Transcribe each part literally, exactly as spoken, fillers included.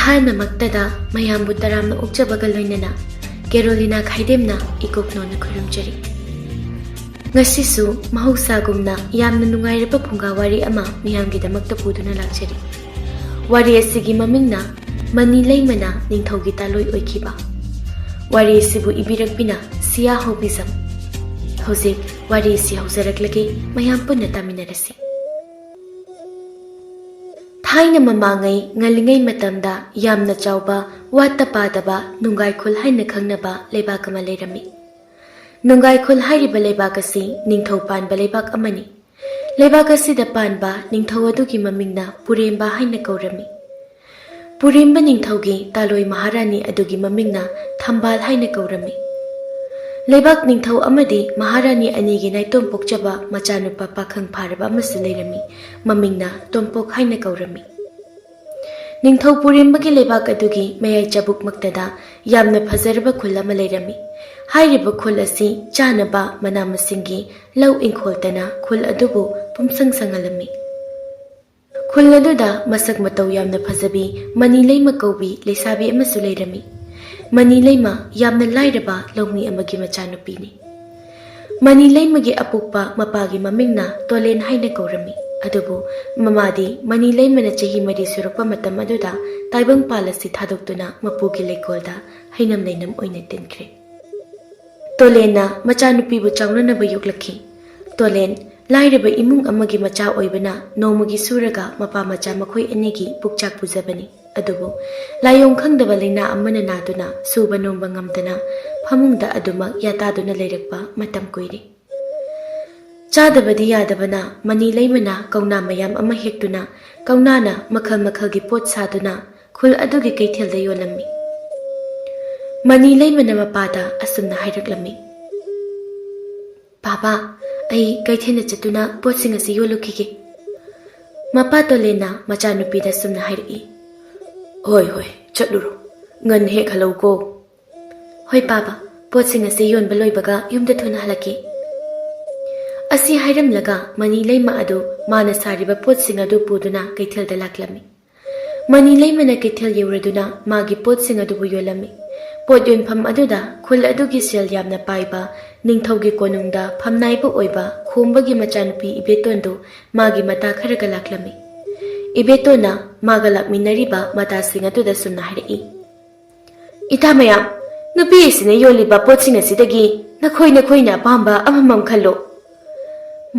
ꯑꯍꯥꯟꯕꯃꯛꯇꯗ ꯃꯌꯥꯝꯕꯨ ꯇꯔꯥꯝꯅ ꯑꯣꯛꯆꯕꯒ ꯂꯣꯏꯅꯅ ꯀꯦꯔꯣꯂꯤꯅꯥ ꯈꯥꯏꯗꯦꯝꯅ ꯏꯀꯣꯛꯅꯣꯅ ꯈꯨꯔꯨꯝꯖꯔꯤ꯫ ꯉꯁꯤꯁꯨ ꯃꯍꯧꯁꯥꯒꯨꯝꯅ ꯌꯥꯝꯅ ꯅꯨꯡꯉꯥꯏꯔꯕ ꯐꯨꯡꯒꯥ ꯋꯥꯔꯤ ꯑꯃ ꯃꯤꯌꯥꯝꯒꯤꯗꯃꯛꯇ ꯄꯨꯗꯨꯅ ꯂꯥꯛꯆꯔꯤ꯫ ꯋꯥꯔꯤ ꯑꯁꯤꯒꯤ ꯃꯃꯤꯡꯅ ꯃꯅꯤ ꯂꯩꯃꯅ ꯅꯤꯡꯊꯧꯒꯤ ꯇꯥꯂꯣꯏ ꯑꯣꯏꯈꯤꯕ꯫ ꯋꯥꯔꯤ ꯑꯁꯤꯕꯨ ꯏꯕꯤꯔꯛꯄꯤꯅ ꯁꯤꯌꯥ ꯍꯧꯕꯤꯖꯝ꯫ ꯍꯧꯖꯤꯛ ꯋꯥꯔꯤ ꯑꯁꯤ ꯍꯧꯖꯔꯛꯂꯒꯦ, ꯃꯌꯥꯝ ꯄꯨꯟꯅ ꯇꯥꯃꯤꯟꯅꯔꯁꯤ꯫ ꯊꯥꯏꯅ ꯃꯃꯥꯡꯉꯩ ꯉꯜꯂꯤꯉꯩ ꯃꯇꯝꯗ ꯌꯥꯝꯅ ꯆꯥꯎꯕ, ꯋꯥꯠꯇ ꯄꯥꯗꯕ ꯅꯨꯡꯒꯥꯏꯈꯨꯜ ꯍꯥꯏꯅ ꯈꯪꯅꯕ ꯂꯩꯕꯥꯛ ꯑꯃ ꯂꯩꯔꯝꯃꯤ꯫ ꯅꯨꯡꯒꯥꯏꯈꯨꯜ ꯍꯥꯏꯔꯤꯕ ꯂꯩꯕꯥꯛ ꯑꯁꯤ ꯅꯤꯡꯊꯧ ꯄꯥꯟꯕ ꯂꯩꯕꯥꯛ ꯑꯃꯅꯤ꯫ ꯂꯩꯕꯥꯛ ꯑꯁꯤꯗ ꯄꯥꯟꯕ ꯅꯤꯡꯊꯧ ꯑꯗꯨꯒꯤ ꯃꯃꯤꯡꯅ ꯄꯨꯔꯦꯝꯕ ꯍꯥꯏꯅ ꯀꯧꯔꯝꯃꯤ꯫ ꯄꯨꯔꯦꯝꯕ ꯅꯤꯡꯊꯧꯒꯤ ꯇꯥꯂꯣꯏ ꯃꯍꯥꯔꯥꯅꯤ ꯑꯗꯨꯒꯤ ꯃꯃꯤꯡꯅ ꯊꯝꯕꯥꯜ ꯍꯥꯏꯅ ꯀꯧꯔꯝꯃꯤ꯫ ꯂꯩꯕꯥꯛ ꯅꯤꯡꯊꯧ ꯑꯃꯗꯤ ꯃꯍꯥꯔꯥꯅꯤ ꯑꯅꯤꯒꯤ ꯅꯥꯏꯇꯣꯝ ꯄꯣꯛꯆꯕ ꯃꯆꯥꯅꯨꯄꯥ ꯄꯥꯈꯪ ꯐꯥꯔꯕ ꯑꯃꯁꯨ ꯂꯩꯔꯝꯃꯤ꯫ ꯃꯃꯤꯡꯅ ꯇꯣꯝꯄꯣꯛ ꯍꯥꯏꯅ ꯀꯧꯔꯝꯃꯤ꯫ ꯅꯤꯡꯊꯧ ꯄꯨꯔꯦꯝꯕꯒꯤ ꯂꯩꯕꯥꯛ ꯑꯗꯨꯒꯤ ꯃꯌꯥꯏ ꯆꯕꯨꯛꯃꯛꯇꯗ ꯌꯥꯝꯅ ꯐꯖꯔꯕ ꯈꯨꯜ ꯑꯃ ꯂꯩꯔꯝꯃꯤ꯫ ꯍꯥꯏꯔꯤꯕ ꯈꯨꯜ ꯑꯁꯤ ꯆꯥꯅꯕ ꯃꯅꯥ ꯃꯁꯤꯡꯒꯤ ꯂꯧ ꯏꯪꯈꯣꯜꯇꯅ ꯈꯨꯜ ꯑꯗꯨꯕꯨ ꯄꯨꯝꯁꯪ ꯁꯪꯍꯜꯂꯝꯃꯤ꯫ ꯈꯨꯜ ꯑꯗꯨꯗ ꯃꯁꯛ ꯃꯇꯧ ꯌꯥꯝꯅ ꯐꯖꯕꯤ ꯃꯅꯤ ꯂꯩꯃ ꯀꯧꯕꯤ ꯂꯩꯁꯥꯕꯤ ꯑꯃꯁꯨ ꯂꯩꯔꯝꯃꯤ꯫ ꯃꯅꯤ ꯂꯩꯃ ꯌꯥꯝꯅ ꯂꯥꯏꯔꯕ ꯂꯧꯃꯤ ꯑꯃꯒꯤ ꯃꯆꯥꯅꯨꯄꯤꯅꯤ꯫ ꯃꯅꯤ ꯂꯩꯃꯒꯤ ꯑꯄꯣꯛꯄ ꯃꯄꯥꯒꯤ ꯃꯃꯤꯡꯅ ꯇꯣꯂꯦꯟ ꯍꯥꯏꯅ ꯀꯧꯔꯝꯃꯤ꯫ ꯑꯗꯨꯕꯨ ꯃꯃꯥꯗꯤ ꯃꯅꯤ ꯂꯩꯃꯅ ꯆꯍꯤ ꯃꯔꯤ ꯁꯨꯔꯛꯄ ꯃꯇꯝ ꯑꯗꯨꯗ ꯇꯥꯏꯕꯪꯄꯥꯜ ꯑꯁꯤ ꯊꯥꯗꯣꯛꯇꯨꯅ ꯃꯄꯨꯒꯤ ꯂꯩꯀꯣꯜꯗ ꯍꯩꯅꯝ ꯂꯩꯅꯝ ꯑꯣꯏꯅ ꯇꯤꯟꯈ꯭ꯔꯦ꯫ ꯇꯣꯂꯦꯟꯅ ꯃꯆꯥꯅꯨꯄꯤꯕꯨ ꯆꯥꯎꯅꯅꯕ ꯌꯣꯛꯂꯛꯈꯤ꯫ ꯇꯣꯂꯦꯟ ꯂꯥꯏꯔꯕ ꯏꯃꯨꯡ ꯑꯃꯒꯤ ꯃꯆꯥ ꯑꯣꯏꯕꯅ ꯅꯣꯡꯃꯒꯤ ꯁꯨꯔꯒ ꯃꯄꯥ ꯃꯆꯥ ꯃꯈꯣꯏ ꯑꯅꯤꯒꯤ ꯄꯨꯛꯆꯥꯛ ꯄꯨꯖꯕꯅꯤ꯫ ꯑꯗꯨꯕꯨ ꯂꯥꯏꯑꯣꯡ ꯈꯪꯗꯕ ꯂꯩꯅꯥ ꯑꯃꯅ ꯅꯥꯗꯨꯅ ꯁꯨꯕ ꯅꯣꯝꯕ ꯉꯝꯗꯅ ꯐꯃꯨꯡꯗ ꯑꯗꯨꯃꯛ ꯌꯥꯇꯥꯗꯨꯅ ꯂꯩꯔꯛꯄ ꯃꯇꯝ ꯀꯨꯏꯔꯦ꯫ ꯆꯥꯗꯕꯗꯤ ꯌꯥꯗꯕꯅ ꯃꯅꯤ ꯂꯩꯃꯅ ꯀꯧꯅꯥ ꯃꯌꯥꯝ ꯑꯃ ꯍꯦꯛꯇꯨꯅ ꯀꯧꯅꯥꯅ ꯃꯈꯜ ꯃꯈꯜꯒꯤ ꯄꯣꯠ ꯁꯥꯗꯨꯅ ꯈꯨꯜ ꯑꯗꯨꯒꯤ ꯀꯩꯊꯦꯜꯗ ꯌꯣꯜꯂꯝꯃꯤ꯫ ꯃꯅꯤ ꯂꯩꯃꯅ ꯃꯄꯥꯗ ꯑꯁꯨꯝꯅ ꯍꯥꯏꯔꯛꯂꯝꯃꯤ, "ꯕꯥꯕꯥ, ꯑꯩ ꯀꯩꯊꯦꯜꯗ ꯆꯠꯇꯨꯅ ꯄꯣꯠꯁꯤꯡ ꯑꯁꯤ ꯌꯣꯜꯂꯨꯈꯤꯒꯦ꯫" ꯃꯄꯥ ꯇꯣꯂꯦꯟꯅ ꯃꯆꯥꯅꯨꯄꯤꯗ ꯑꯁꯨꯝꯅ ꯍꯥꯏꯔꯛꯏ, "ꯍꯣꯏ, ꯍꯣꯏ, ꯆꯠꯂꯨꯔꯣ꯫ ꯉꯟꯅ ꯍꯦꯛ ꯍꯜꯂꯛꯎꯀꯣ꯫" "ꯍꯣꯏ ꯕꯥꯕꯥ, ꯄꯣꯠꯁꯤꯡ ꯑꯁꯤ ꯌꯣꯟꯕ ꯂꯣꯏꯕꯒ ꯌꯨꯝꯗ ꯊꯨꯅ ꯍꯜꯂꯛꯀꯦ꯫" ꯑꯁꯤ ꯍꯥꯏꯔꯝꯂꯒ ꯃꯅꯤ ꯂꯩꯃ ꯑꯗꯨ ꯃꯥꯅ ꯁꯥꯔꯤꯕ ꯄꯣꯠꯁꯤꯡ ꯑꯗꯨ ꯄꯨꯗꯨꯅ ꯀꯩꯊꯦꯜꯗ ꯂꯥꯛꯂꯝꯃꯤ꯫ ꯃꯅꯤ ꯂꯩꯃꯅ ꯀꯩꯊꯦꯜ ꯌꯧꯔꯗꯨꯅ ꯃꯥꯒꯤ ꯄꯣꯠꯁꯤꯡ ꯑꯗꯨꯕꯨ ꯌꯣꯜꯂꯝꯃꯤ꯫ ꯄꯣꯠ ꯌꯣꯟꯐꯝ ꯑꯗꯨꯗ ꯈꯨꯜ ꯑꯗꯨꯒꯤ ꯁꯦꯜ ꯌꯥꯝꯅ ꯄꯥꯏꯕ, ꯅꯤꯡꯊꯧꯒꯤ ꯀꯣꯅꯨꯡꯗ ꯐꯝꯅꯥꯏꯕ ꯑꯣꯏꯕ ꯈꯣꯝꯕꯒꯤ ꯃꯆꯥꯅꯨꯄꯤ ꯏꯕꯦꯇꯣꯟꯗꯨ ꯃꯥꯒꯤ ꯃꯇꯥ ꯈꯔꯒ ꯂꯥꯛꯂꯝꯃꯤ꯫ ꯏꯕꯦꯇꯣꯟꯅ ꯃꯥꯒ ꯂꯥꯛꯃꯤꯟꯅꯔꯤꯕ ꯃꯇꯥꯁꯤꯡ ꯑꯗꯨꯗ ꯁꯨꯝꯅ ꯍꯥꯏꯔꯛꯏ, "ꯏꯇꯥ ꯃꯌꯥꯝ, ꯅꯨꯄꯤ ꯑꯁꯤꯅ ꯌꯣꯜꯂꯤꯕ ꯄꯣꯠꯁꯤꯡ ꯑꯁꯤꯗꯒꯤ ꯅꯈꯣꯏ ꯅꯈꯣꯏꯅ ꯑꯄꯥꯝꯕ ꯑꯃꯃꯝ ꯈꯜꯂꯨ꯫"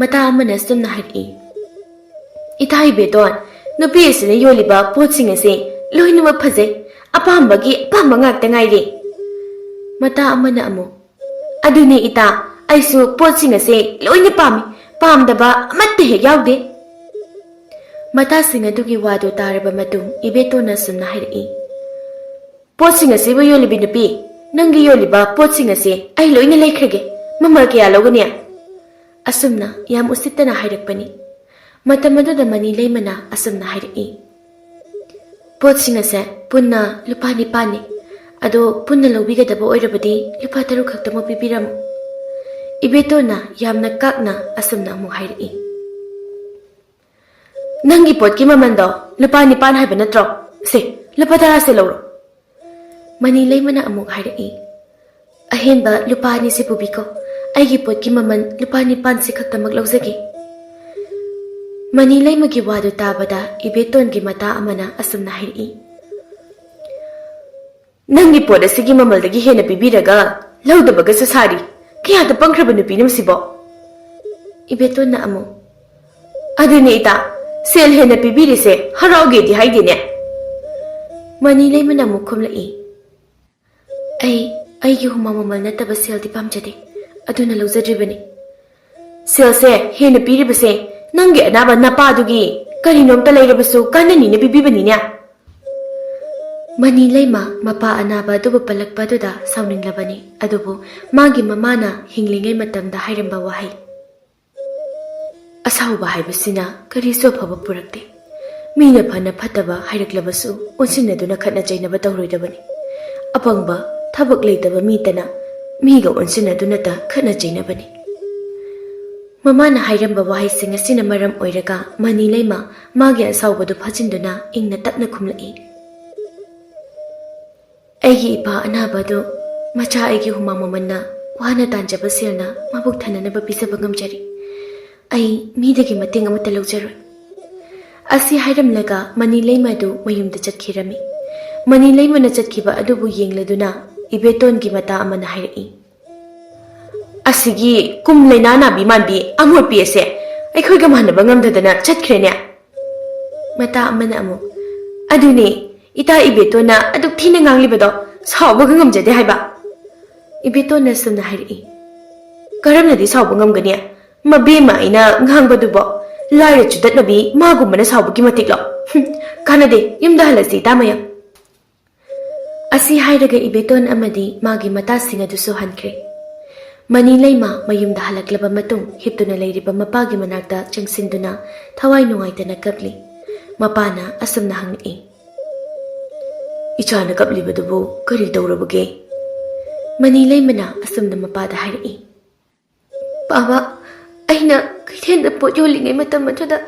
ꯃꯇꯥ ꯑꯃꯅ ꯁꯨꯝꯅ ꯍꯥꯏꯔꯛꯏ, "ꯏꯇꯥ ꯏꯕꯦꯇꯣꯟ, ꯅꯨꯄꯤ ꯑꯁꯤꯅ ꯌꯣꯜꯂꯤꯕ ꯄꯣꯠꯁꯤꯡ ꯑꯁꯤ ꯂꯣꯏꯅꯃꯛ ꯐꯖꯩ, ꯑꯄꯥꯝꯕꯒꯤ ꯑꯄꯥꯝꯕ ꯉꯥꯛꯇ ꯉꯥꯏꯔꯦ꯫" ꯃꯇꯥ ꯑꯃꯅ ꯑꯃꯨꯛ, "ꯑꯗꯨꯅꯦ ꯏꯇꯥ, ꯑꯩꯁꯨ ꯄꯣꯠꯁꯤꯡ ꯑꯁꯦ ꯂꯣꯏꯅ ꯄꯥꯝꯃꯤ, ꯄꯥꯝꯗꯕ ꯑꯃꯠꯇ ꯍꯦꯛ ꯌꯥꯎꯗꯦ꯫" ꯃꯇꯥꯁꯤꯡ ꯑꯗꯨꯒꯤ ꯋꯥꯗꯨ ꯇꯥꯔꯕ ꯃꯇꯨꯡ ꯏꯕꯦꯇꯣꯟꯅ ꯁꯨꯝꯅ ꯍꯥꯏꯔꯛꯏ, "ꯄꯣꯠꯁꯤꯡ ꯑꯁꯤꯕꯨ ꯌꯣꯜꯂꯤꯕꯤ ꯅꯨꯄꯤ, ꯅꯪꯒꯤ ꯌꯣꯜꯂꯤꯕ ꯄꯣꯠꯁꯤꯡ ꯑꯁꯦ ꯑꯩ ꯂꯣꯏꯅ ꯂꯩꯈ꯭ꯔꯒꯦ꯫ ꯃꯃꯜ ꯀꯌꯥ ꯂꯧꯒꯅꯤ?" ꯑꯁꯨꯝꯅ ꯌꯥꯝ ꯎꯁꯤꯠꯇꯅ ꯍꯥꯏꯔꯛꯄꯅꯤ꯫ ꯃꯇꯝ ꯑꯗꯨꯗ ꯃꯅꯤ ꯂꯩꯃꯅ ꯑꯁꯨꯝꯅ ꯍꯥꯏꯔꯛꯏ, "ꯄꯣꯠꯁꯤꯡ ꯑꯁꯦ ꯄꯨꯟꯅ ꯂꯨꯄꯥ ꯅꯤꯄꯥꯟꯅꯤ꯫ ꯑꯗꯣ ꯄꯨꯟꯅ ꯂꯧꯕꯤꯒꯗꯕ ꯑꯣꯏꯔꯕꯗꯤ ꯂꯨꯄꯥ ꯇꯔꯨꯛ ꯈꯛꯇꯃꯛ ꯄꯤꯕꯤꯔꯝꯃꯨ꯫" ꯏꯕꯦꯇꯣꯟꯅ ꯌꯥꯝꯅ ꯀꯥꯛꯅ ꯑꯁꯨꯝꯅ ꯑꯃꯨꯛ ꯍꯥꯏꯔꯛꯏ, "ꯅꯪꯒꯤ ꯄꯣꯠꯀꯤ ꯃꯃꯜꯗꯣ ꯂꯨꯄꯥ ꯅꯤꯄꯥꯟ ꯍꯥꯏꯕ ꯅꯠꯇ꯭ꯔꯣ? ꯁꯦ, ꯂꯨꯄꯥ ꯇꯔꯥꯁꯦ ꯂꯧꯔꯣ꯫" ꯃꯅꯤ ꯂꯩꯃꯅ ꯑꯃꯨꯛ ꯍꯥꯏꯔꯛꯏ, "ꯑꯍꯦꯟꯕ ꯂꯨꯄꯥ ꯑꯅꯤꯁꯤ ꯄꯨꯕꯤꯈꯣ꯫ ꯑꯩꯒꯤ ꯄꯣꯠꯀꯤ ꯃꯃꯜ ꯂꯨꯄꯥ ꯅꯤꯄꯥꯟꯁꯤ ꯈꯛꯇꯃꯛ ꯂꯧꯖꯒꯦ꯫" ꯃꯅꯤ ꯂꯩꯃꯒꯤ ꯋꯥꯗꯨ ꯇꯥꯕꯗ ꯏꯕꯦꯇꯣꯟꯒꯤ ꯃꯇꯥ ꯑꯃꯅ ꯑꯁꯨꯝꯅ ꯍꯥꯏꯔꯛꯏ, "ꯅꯪꯒꯤ ꯄꯣꯠ ꯑꯁꯤꯒꯤ ꯃꯃꯜꯗꯒꯤ ꯍꯦꯟꯅ ꯄꯤꯕꯤꯔꯒ ꯂꯧꯗꯕꯒꯁꯨ ꯁꯥꯔꯤ꯫ ꯀꯌꯥꯗ ꯄꯪꯈ꯭ꯔꯕ ꯅꯨꯄꯤꯅꯣ ꯃꯁꯤꯕꯣ?" ꯏꯕꯦꯇꯣꯟꯅ ꯑꯃꯨꯛ, "ꯑꯗꯨꯅꯦ ꯏꯇꯥ, ꯁꯦꯜ ꯍꯦꯟꯅ ꯄꯤꯕꯤꯔꯤꯁꯦ ꯍꯔꯥꯎꯒꯦꯗꯤ ꯍꯥꯏꯗꯦꯅꯦ꯫" ꯃꯅꯤ ꯂꯩꯃꯅ ꯑꯃꯨꯛ ꯈꯨꯝꯂꯛꯏ, "ꯑꯩ ꯑꯩꯒꯤ ꯍꯨꯃꯥꯡ ꯃꯃꯜ ꯅꯠꯇꯕ ꯁꯦꯜꯗꯤ ꯄꯥꯝꯖꯗꯦ, ꯑꯗꯨꯅ ꯂꯧꯖꯗ꯭ꯔꯤꯕꯅꯤ꯫" "ꯁꯦꯜꯁꯦ ꯍꯦꯟꯅ ꯄꯤꯔꯤꯕꯁꯦ ꯅꯪꯒꯤ ꯑꯅꯥꯕ ꯅꯄꯥꯗꯨꯒꯤ ꯀꯔꯤꯅꯣꯝꯇ ꯂꯩꯔꯕꯁꯨ ꯀꯥꯟꯅꯅꯤꯅ ꯄꯤꯕꯤꯕꯅꯤꯅꯦ꯫" ꯃꯅꯤ ꯂꯩꯃ ꯃꯄꯥ ꯑꯅꯥꯕ ꯑꯗꯨꯕꯨ ꯄꯜꯂꯛꯄ ꯑꯗꯨꯗ ꯁꯥꯎꯅꯤꯡꯂꯕꯅꯤ, ꯑꯗꯨꯕꯨ ꯃꯥꯒꯤ ꯃꯃꯥꯅ ꯍꯤꯡꯂꯤꯉꯩ ꯃꯇꯝꯗ ꯍꯥꯏꯔꯝꯕ ꯋꯥꯍꯩ, "ꯑꯁꯥꯎꯕ ꯍꯥꯏꯕꯁꯤꯅ ꯀꯔꯤꯁꯨ ꯑꯐꯕ ꯄꯨꯔꯛꯇꯦ꯫ ꯃꯤꯅ ꯐꯅ ꯐꯠꯇꯕ ꯍꯥꯏꯔꯛꯂꯕꯁꯨ ꯑꯣꯟꯁꯤꯟꯅꯗꯨꯅ ꯈꯠꯅ ꯆꯩꯅꯕ ꯇꯧꯔꯣꯏꯗꯕꯅꯤ꯫ ꯑꯄꯪꯕ, ꯊꯕꯛ ꯂꯩꯇꯕ ꯃꯤꯇꯅ ꯃꯤꯒ ꯑꯣꯟꯁꯤꯟꯅꯗꯨꯅꯇ ꯈꯠꯅ ꯆꯩꯅꯕꯅꯤ꯫" ꯃꯃꯥꯅ ꯍꯥꯏꯔꯝꯕ ꯋꯥꯍꯩꯁꯤꯡ ꯑꯁꯤꯅ ꯃꯔꯝ ꯑꯣꯏꯔꯒ ꯃꯅꯤ ꯂꯩꯃ ꯃꯥꯒꯤ ꯑꯁꯥꯎꯕꯗꯨ ꯐꯥꯖꯤꯟꯗꯨꯅ ꯏꯪꯅ ꯇꯞꯅ ꯈꯨꯝꯂꯛꯏ꯫ ꯑꯩꯒꯤ ꯏꯄꯥ ꯑꯅꯥꯕ ꯑꯗꯨ ꯃꯆꯥ ꯑꯩꯒꯤ ꯍꯨꯃꯥꯡ ꯃꯃꯜꯅ ꯋꯥꯅ ꯇꯥꯟꯖꯕ ꯁꯦꯜꯅ ꯃꯕꯨꯛ ꯊꯟꯅꯅꯕ ꯄꯤꯖꯕ ꯉꯝꯖꯔꯤ꯫ ꯑꯩ ꯃꯤꯗꯒꯤ ꯃꯇꯦꯡ ꯑꯃꯠꯇ ꯂꯧꯖꯔꯣꯏ꯫ ꯑꯁꯤ ꯍꯥꯏꯔꯝꯂꯒ ꯃꯅꯤ ꯂꯩꯃ ꯑꯗꯨ ꯃꯌꯨꯝꯗ ꯆꯠꯈꯤꯔꯝꯃꯤ꯫ ꯃꯅꯤ ꯂꯩꯃꯅ ꯆꯠꯈꯤꯕ ꯑꯗꯨꯕꯨ ꯌꯦꯡꯂꯗꯨꯅ ꯏꯕꯦꯇꯣꯟꯒꯤ ꯃꯇꯥ ꯑꯃꯅ ꯍꯥꯏꯔꯛꯏ꯫ ꯑꯁꯤꯒꯤ ꯀꯨꯝ ꯂꯩꯅꯥ ꯅꯥꯕꯤ ꯃꯥꯟꯕꯤ ꯑꯃꯣꯠꯄꯤ ꯑꯁꯦ ꯑꯩꯈꯣꯏꯒ ꯃꯥꯟꯅꯕ ꯉꯝꯗꯗꯅ ꯆꯠꯈ꯭ꯔꯦꯅꯦ꯫ ꯃꯇꯥ ꯑꯃꯅ ꯑꯃꯨꯛ, "ꯑꯗꯨꯅꯦ, ꯏꯇꯥ ꯏꯕꯦꯇꯣꯟꯅ ꯑꯗꯨꯛ ꯊꯤꯅ ꯉꯥꯡꯂꯤꯕꯗꯣ ꯁꯥꯎꯕꯒ ꯉꯝꯖꯗꯦ ꯍꯥꯏꯕ?" ꯏꯕꯦꯇꯣꯟꯅ ꯁꯨꯝꯅ ꯍꯥꯏꯔꯛꯏ, "ꯀꯔꯝꯅꯗꯤ ꯁꯥꯎꯕ ꯉꯝꯒꯅꯤ? ꯃꯕꯦꯝꯃ ꯑꯩꯅ ꯉꯥꯡꯕꯗꯨꯕꯣ ꯂꯥꯏꯔ ꯆꯨꯗꯠꯅꯕꯤ ꯃꯥꯒꯨꯝꯕꯅ ꯁꯥꯎꯕꯒꯤ ꯃꯇꯤꯛꯂꯣ? ꯍꯨꯝ, ꯀꯥꯟꯅꯗꯦ, ꯌꯨꯝꯗ ꯍꯜꯂꯁꯤ ꯏꯇꯥ ꯃꯌꯥꯝ꯫" ꯑꯁꯤ ꯍꯥꯏꯔꯒ ꯏꯕꯦꯇꯣꯟ ꯑꯃꯗꯤ ꯃꯥꯒꯤ ꯃꯇꯥꯁꯤꯡ ꯑꯗꯨꯁꯨ ꯍꯟꯈ꯭ꯔꯦ꯫ ꯃꯅꯤ ꯂꯩꯃ ꯃꯌꯨꯝꯗ ꯍꯜꯂꯛꯂꯕ ꯃꯇꯨꯡ ꯍꯤꯞꯇꯨꯅ ꯂꯩꯔꯤꯕ ꯃꯄꯥꯒꯤ ꯃꯅꯥꯛꯇ ꯆꯪꯁꯤꯟꯗꯨꯅ ꯊꯋꯥꯏ ꯅꯨꯡꯉꯥꯏꯇꯅ ꯀꯞꯂꯤ꯫ ꯃꯄꯥꯅ ꯑꯁꯨꯝꯅ ꯍꯪꯂꯛꯏ, "ꯏꯆꯥꯅ ꯀꯞꯂꯤꯕꯗꯨꯕꯨ ꯀꯔꯤ ꯇꯧꯔꯕꯒꯦ?" ꯃꯅꯤ ꯂꯩꯃꯅ ꯑꯁꯨꯝꯅ ꯃꯄꯥꯗ ꯍꯥꯏꯔꯛꯏ, "ꯄꯥꯕ, ꯑꯩꯅ ꯀꯩꯊꯦꯜꯗ ꯄꯣꯠ ꯌꯣꯜꯂꯤꯉꯩ ꯃꯇꯝ ꯑꯗꯨꯗ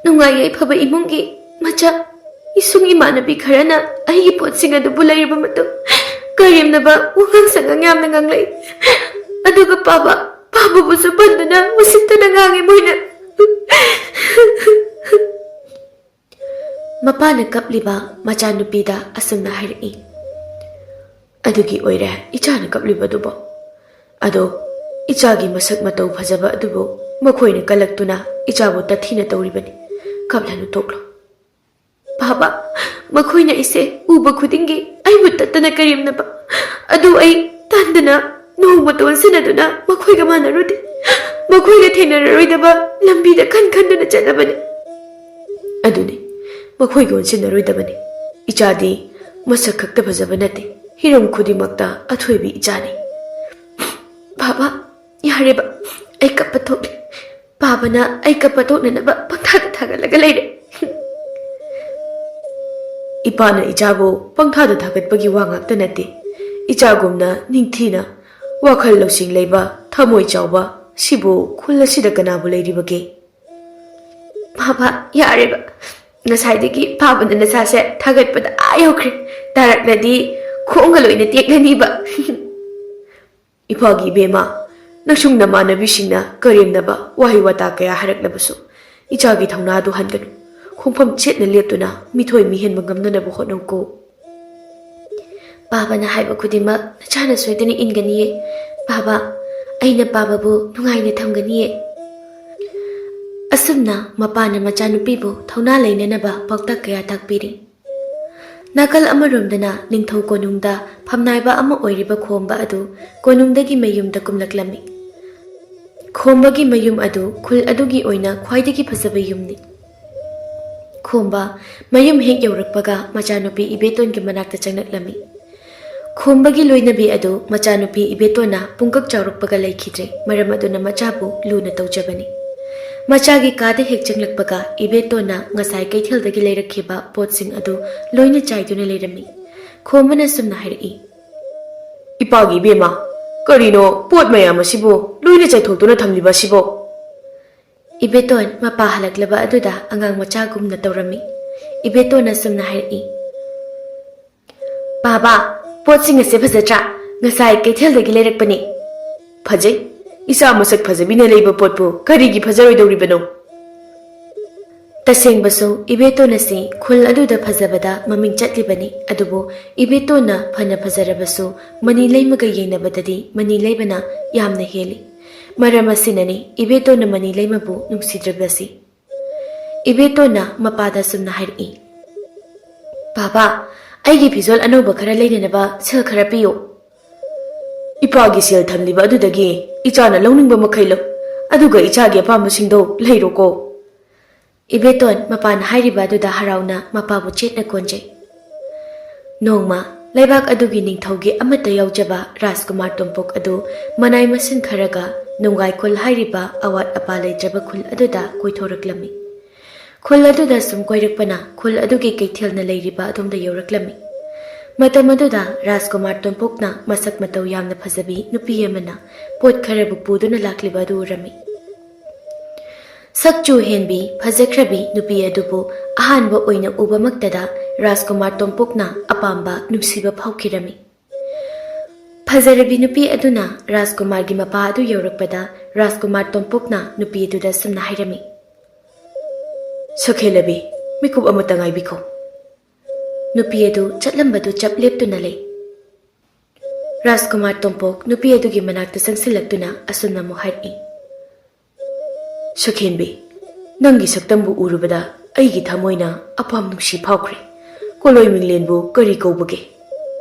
ꯅꯨꯡꯉꯥꯏ ꯌꯥꯏꯐꯕ ꯏꯃꯨꯡꯒꯤ ꯃꯆꯥ ꯏꯁꯨꯡ ꯏꯃꯥꯟꯅꯕꯤ ꯈꯔꯅ ꯑꯩꯒꯤ ꯄꯣꯠꯁꯤꯡ ꯑꯗꯨꯕꯨ ꯂꯩꯔꯕ ꯃꯇꯨꯡ ꯀꯔꯦꯝꯅꯕ ꯋꯥꯉꯥꯡ ꯁꯉꯥꯡ ꯌꯥꯝꯅ ꯉꯥꯡꯂꯛꯏ꯫ ꯑꯗꯨꯒ ꯄꯥꯕ, ꯄꯥꯕꯕꯨꯁꯨ ꯄꯟꯗꯨꯅ ꯎꯁꯤꯠꯇꯅ ꯉꯥꯡꯉꯤ ꯃꯣꯏꯅ꯫" ꯃꯄꯥꯅ ꯀꯞꯂꯤꯕ ꯃꯆꯥꯅꯨꯄꯤꯗ ꯑꯁꯨꯝꯅ ꯍꯥꯏꯔꯛꯏ, "ꯑꯗꯨꯒꯤ ꯑꯣꯏꯔꯦ ꯏꯆꯥꯅ ꯀꯞꯂꯤꯕꯗꯨꯕꯣ꯫ ꯑꯗꯣ ꯏꯆꯥꯒꯤ ꯃꯁꯛ ꯃꯇꯧ ꯐꯖꯕ ꯑꯗꯨꯕꯨ ꯃꯈꯣꯏꯅ ꯀꯜꯂꯛꯇꯨꯅ ꯏꯆꯥꯕꯨ ꯇꯊꯤꯅ ꯇꯧꯔꯤꯕꯅꯤ꯫ ꯀꯞꯂꯅꯨ ꯇꯣꯛꯂꯣ꯫" "ꯄꯥꯕ, ꯃꯈꯣꯏꯅ ꯑꯩꯁꯦ ꯎꯕ ꯈꯨꯗꯤꯡꯒꯤ ꯑꯩꯕꯨ ꯇꯠꯇꯅ ꯀꯔꯦꯝꯅꯕ꯫ ꯑꯗꯨ ꯑꯩ ꯇꯟꯗꯅ ꯅꯣꯡꯃꯇ ꯑꯣꯟꯁꯤꯟꯅꯗꯨꯅ ꯃꯈꯣꯏꯒ ꯃꯥꯟꯅꯔꯨꯗꯦ꯫ ꯃꯈꯣꯏꯒ ꯊꯦꯡꯅꯔꯔꯣꯏꯗꯕ ꯂꯝꯕꯤꯗ ꯈꯟ ꯈꯟꯗꯨꯅ ꯆꯠꯂꯕꯅꯤ꯫" "ꯑꯗꯨꯅꯤ, ꯃꯈꯣꯏꯒ ꯑꯣꯟꯁꯤꯟꯅꯔꯣꯏꯗꯕꯅꯤ꯫ ꯏꯆꯥꯗꯤ ꯃꯁꯛ ꯈꯛꯇ ꯐꯖꯕ ꯅꯠꯇꯦ, ꯍꯤꯔꯝ ꯈꯨꯗꯤꯡꯃꯛꯇ ꯑꯊꯣꯏꯕꯤ ꯏꯆꯥꯅꯤ꯫" "ꯄꯥꯕ, ꯌꯥꯔꯦꯕ, ꯑꯩ ꯀꯞꯄ ꯊꯣꯛꯂꯦ꯫ ꯄꯥꯕꯅ ꯑꯩ ꯀꯞꯄ ꯊꯣꯛꯅꯅꯕ ꯄꯪꯊꯥꯗ ꯊꯥꯒꯠꯂꯒ ꯂꯩꯔꯦ꯫" ꯏꯄꯥꯅ ꯏꯆꯥꯕꯨ ꯄꯪꯊꯥꯗ ꯊꯥꯒꯠꯄꯒꯤ ꯋꯥ ꯉꯥꯛꯇ ꯅꯠꯇꯦ, ꯏꯆꯥꯒꯨꯝꯅ ꯅꯤꯡꯊꯤꯅ ꯋꯥꯈꯜ ꯂꯧꯁꯤꯡ ꯂꯩꯕ, ꯊꯃꯣꯏ ꯆꯥꯎꯕ, ꯁꯤꯕꯨ ꯈꯨꯜ ꯑꯁꯤꯗ ꯀꯅꯥꯕꯨ ꯂꯩꯔꯤꯕꯒꯦ? ꯄꯥꯕ, ꯌꯥꯔꯦꯕ꯫ ꯉꯁꯥꯏꯗꯒꯤ ꯄꯥꯕꯅ ꯅꯁꯥꯁꯦ ꯊꯥꯒꯠꯄꯗ ꯑꯥ ꯌꯧꯈ꯭ꯔꯦ꯫ ꯇꯥꯔꯛꯂꯗꯤ ꯈꯣꯡꯒ ꯂꯣꯏꯅ ꯇꯦꯛꯂꯅꯤꯕ꯫ ꯏꯄꯥꯒꯤ ꯏꯕꯦꯝꯃ, ꯅꯁꯨꯡ ꯅꯃꯥꯟꯅꯕꯤꯁꯤꯡꯅ ꯀꯔꯦꯝꯅꯕ ꯋꯥꯍꯩ ꯋꯥꯇꯥ ꯀꯌꯥ ꯍꯥꯏꯔꯛꯂꯕꯁꯨ, ꯏꯆꯥꯒꯤ ꯊꯧꯅꯥꯗꯨ ꯍꯟꯒꯅꯨ꯫ ꯈꯣꯡꯐꯝ ꯆꯦꯠꯅ ꯂꯦꯞꯇꯨꯅ ꯃꯤꯊꯣꯏ ꯃꯤꯍꯦꯟꯕ ꯉꯝꯅꯅꯕ ꯍꯣꯠꯅꯧꯀꯣ꯫ ꯄꯥꯕꯅ ꯍꯥꯏꯕ ꯈꯨꯗꯤꯡꯃꯛ ꯅꯆꯥꯅ ꯁꯣꯏꯗꯅ ꯏꯟꯒꯅꯤꯌꯦ꯫ ꯄꯥꯕ, ꯑꯩꯅ ꯄꯥꯕꯕꯨ ꯅꯨꯡꯉꯥꯏꯅ ꯊꯝꯒꯅꯤꯌꯦ꯫ ꯑꯁꯨꯝꯅ ꯃꯄꯥꯅ ꯃꯆꯥꯅꯨꯄꯤꯕꯨ ꯊꯧꯅꯥ ꯂꯩꯅꯅꯕ ꯄꯥꯎꯇꯥꯛ ꯀꯌꯥ ꯇꯥꯛꯄꯤꯔꯤ꯫ ꯅꯥꯀꯜ ꯑꯃꯔꯣꯝꯗꯅ ꯅꯤꯡꯊꯧ ꯀꯣꯅꯨꯡꯗ ꯐꯝꯅꯥꯏꯕ ꯑꯃ ꯑꯣꯏꯔꯤꯕ ꯈꯣꯝꯕ ꯑꯗꯨ ꯀꯣꯅꯨꯡꯗꯒꯤ ꯃꯌꯨꯝꯗ ꯀꯨꯝꯂꯛꯂꯝꯃꯤ꯫ ꯈꯣꯝꯕꯒꯤ ꯃꯌꯨꯝ ꯑꯗꯨ ꯈꯨꯜ ꯑꯗꯨꯒꯤ ꯑꯣꯏꯅ ꯈ꯭ꯋꯥꯏꯗꯒꯤ ꯐꯖꯕ ꯌꯨꯝꯅꯤ꯫ ꯈꯣꯝꯕ ꯃꯌꯨꯝ ꯍꯦꯛ ꯌꯧꯔꯛꯄꯒ ꯃꯆꯥꯅꯨꯄꯤ ꯏꯕꯦꯇꯣꯟꯒꯤ ꯃꯅꯥꯛꯇ ꯆꯪꯂꯛꯂꯝꯃꯤ꯫ ꯈꯣꯝꯕꯒꯤ ꯂꯣꯏꯅꯕꯤ ꯑꯗꯨ ꯃꯆꯥꯅꯨꯄꯤ ꯏꯕꯦꯇꯣꯟꯅ ꯄꯨꯡꯀꯛ ꯆꯥꯎꯔꯛꯄꯒ ꯂꯩꯈꯤꯗ꯭ꯔꯦ꯫ ꯃꯔꯝ ꯑꯗꯨꯅ ꯃꯆꯥꯕꯨ ꯂꯨꯅ ꯇꯧꯖꯕꯅꯤ꯫ ꯃꯆꯥꯒꯤ ꯀꯥꯗ ꯍꯦꯛ ꯆꯪꯂꯛꯄꯒ ꯏꯕꯦꯇꯣꯟꯅ ꯉꯁꯥꯏ ꯀꯩꯊꯦꯜꯗꯒꯤ ꯂꯩꯔꯛꯈꯤꯕ ꯄꯣꯠꯁꯤꯡ ꯑꯗꯨ ꯂꯣꯏꯅ ꯆꯥꯏꯗꯨꯅ ꯂꯩꯔꯝꯃꯤ꯫ ꯈꯣꯝꯕꯅ ꯁꯨꯝꯅ ꯍꯥꯏꯔꯛꯏ, "ꯏꯄꯥꯒꯤ ꯏꯕꯦꯝꯃ, ꯀꯔꯤꯅꯣ ꯄꯣꯠ ꯃꯌꯥꯝ ꯑꯁꯤꯕꯨ ꯂꯣꯏꯅ ꯆꯥꯏꯊꯣꯛꯇꯨꯅ ꯊꯝꯂꯤꯕ ꯑꯁꯤꯕꯣ?" ꯏꯕꯦꯇꯣꯟ ꯃꯄꯥ ꯍꯜꯂꯛꯂꯕ ꯑꯗꯨꯗ ꯑꯉꯥꯡ ꯃꯆꯥꯒꯨꯝꯅ ꯇꯧꯔꯝꯃꯤ꯫ ꯏꯕꯦꯇꯣꯟꯅ ꯁꯨꯝꯅ ꯍꯥꯏꯔꯛꯏ, "ꯄꯥꯕ, ꯄꯣꯠꯁꯤꯡ ꯑꯁꯦ ꯐꯖꯗ꯭ꯔꯥ? ꯉꯁꯥꯏ ꯀꯩꯊꯦꯜꯗꯒꯤ ꯂꯩꯔꯛꯄꯅꯤ꯫" "ꯐꯖꯩ꯫ ꯏꯆꯥ ꯃꯁꯛ ꯐꯖꯕꯤꯅ ꯂꯩꯕ ꯄꯣꯠꯄꯨ ꯀꯔꯤꯒꯤ ꯐꯖꯔꯣꯏꯗꯧꯔꯤꯕꯅꯣ?" ꯇꯁꯦꯡꯕꯁꯨ ꯏꯕꯦꯇꯣꯟ ꯑꯁꯤ ꯈꯨꯜ ꯑꯗꯨꯗ ꯐꯖꯕꯗ ꯃꯃꯤꯡ ꯆꯠꯂꯤꯕꯅꯤ꯫ ꯑꯗꯨꯕꯨ ꯏꯕꯦꯇꯣꯟꯅ ꯐꯅ ꯐꯖꯔꯕꯁꯨ ꯃꯅꯤ ꯂꯩꯃꯒ ꯌꯦꯡꯅꯕꯗꯗꯤ ꯃꯅꯤ ꯂꯩꯃꯅ ꯌꯥꯝꯅ ꯍꯦꯜꯂꯤ꯫ ꯃꯔꯝ ꯑꯁꯤꯅꯅꯤ ꯏꯕꯦꯇꯣꯟꯅ ꯃꯅꯤ ꯂꯩꯃꯕꯨ ꯅꯨꯡꯁꯤꯗ꯭ꯔꯤꯕꯁꯤ꯫ ꯏꯕꯦꯇꯣꯟꯅ ꯃꯄꯥꯗ ꯁꯨꯝꯅ ꯍꯥꯏꯔꯛꯏ, "ꯄꯥꯕ, ꯑꯩꯒꯤ ꯐꯤꯖꯣꯜ ꯑꯅꯧꯕ ꯈꯔ ꯂꯩꯅꯅꯕ ꯁꯦꯜ ꯈꯔ ꯄꯤꯌꯨ꯫" "ꯏꯄꯥꯒꯤ ꯁꯦꯜ ꯊꯝꯂꯤꯕ ꯑꯗꯨꯗꯒꯤ ꯏꯆꯥꯅ ꯂꯧꯅꯤꯡꯕ ꯃꯈꯩ ꯂꯧ, ꯑꯗꯨꯒ ꯏꯆꯥꯒꯤ ꯑꯄꯥꯝꯕꯁꯤꯡꯗꯣ ꯂꯩꯔꯣꯀꯣ꯫" ꯏꯕꯦꯇꯣꯟ ꯃꯄꯥꯅ ꯍꯥꯏꯔꯤꯕ ꯑꯗꯨꯗ ꯍꯔꯥꯎꯅ ꯃꯄꯥꯕꯨ ꯆꯦꯠꯅ ꯀꯣꯟꯖꯩ꯫ ꯅꯣꯡꯃ ꯂꯩꯕꯥꯛ ꯑꯗꯨꯒꯤ ꯅꯤꯡꯊꯧꯒꯤ ꯑꯃꯠꯇ ꯌꯥꯎꯖꯕ ꯔꯥꯖꯀꯨꯃꯥꯔ ꯇꯣꯝꯄꯣꯛ ꯑꯗꯨ ꯃꯅꯥꯏ ꯃꯁꯤꯟ ꯈꯔꯒ ꯅꯣꯡꯒꯥꯏ ꯈꯨꯜ ꯍꯥꯏꯔꯤꯕ ꯑꯋꯥꯠ ꯑꯄꯥ ꯂꯩꯇ꯭ꯔꯕ ꯈꯨꯜ ꯑꯗꯨꯗ ꯀꯣꯏꯊꯣꯔꯛꯂꯝꯃꯤ꯫ ꯈꯨꯜ ꯑꯗꯨꯗ ꯁꯨꯝ ꯀꯣꯏꯔꯛꯄꯅ ꯈꯨꯜ ꯑꯗꯨꯒꯤ ꯀꯩꯊꯦꯜꯅ ꯂꯩꯔꯤꯕ ꯑꯗꯣꯝꯗ ꯌꯧꯔꯛꯂꯝꯃꯤ꯫ ꯃꯇꯝ ꯑꯗꯨꯗ ꯔꯥꯖꯀꯨꯃꯥꯔ ꯇꯣꯝꯄꯣꯛꯅ ꯃꯁꯛ ꯃꯇꯧ ꯌꯥꯝꯅ ꯐꯖꯕꯤ ꯅꯨꯄꯤ ꯑꯃꯅ ꯄꯣꯠ ꯈꯔꯕꯨ ꯄꯨꯗꯨꯅ ꯂꯥꯛꯂꯤꯕ ꯑꯗꯨ ꯎꯔꯝꯃꯤ꯫ ꯁꯛꯆꯨ ꯍꯦꯟꯕꯤ, ꯐꯖꯈ꯭ꯔꯕꯤ ꯅꯨꯄꯤ ꯑꯗꯨꯕꯨ ꯑꯍꯥꯟꯕ ꯑꯣꯏꯅ ꯎꯕꯃꯛꯇꯗ ꯔꯥꯖꯀꯨꯃꯥꯔ ꯇꯣꯝꯄꯣꯛꯅ ꯑꯄꯥꯝꯕ, ꯅꯨꯡꯁꯤꯕ ꯐꯥꯎꯈꯤꯔꯝꯃꯤ꯫ ꯐꯖꯔꯕꯤ ꯅꯨꯄꯤ ꯑꯗꯨꯅ ꯔꯥꯖꯀꯨꯃꯥꯔꯒꯤ ꯃꯄꯥ ꯑꯗꯨ ꯌꯧꯔꯛꯄꯗ ꯔꯥꯖꯀꯨꯃꯥꯔ ꯇꯣꯝꯄꯣꯛꯅ ꯅꯨꯄꯤ ꯑꯗꯨꯗ ꯁꯨꯝꯅ ꯍꯥꯏꯔꯝꯃꯤ, "ꯁꯛꯍꯦꯜꯂꯕꯤ, ꯃꯤꯀꯨꯞ ꯑꯃꯇ ꯉꯥꯏꯕꯤꯈꯣ꯫" ꯅꯨꯄꯤ ꯑꯗꯨ ꯆꯠꯂꯝꯕꯗꯨ ꯆꯞ ꯂꯦꯞꯇꯨꯅ ꯂꯩ꯫ ꯔꯥꯖꯀꯨꯃꯥꯔ ꯇꯣꯝꯄꯣꯛ ꯅꯨꯄꯤ ꯑꯗꯨꯒꯤ ꯃꯅꯥꯛꯇ ꯆꯪꯁꯤꯜꯂꯛꯇꯨꯅ ꯑꯁꯨꯝꯅ ꯑꯃꯨꯛ ꯍꯥꯏꯔꯛꯏ, "ꯁꯛꯍꯦꯟꯕꯤ, ꯅꯪꯒꯤ ꯁꯛꯇꯝꯕꯨ ꯎꯔꯨꯕꯗ ꯑꯩꯒꯤ ꯊꯃꯣꯏꯅ ꯑꯄꯥꯝ ꯅꯨꯡꯁꯤ ꯐꯥꯎꯈ꯭ꯔꯦ꯫ ꯀꯣꯂꯣꯏ ꯃꯤꯡꯂꯦꯟꯕꯨ ꯀꯔꯤ ꯀꯧꯕꯒꯦ?"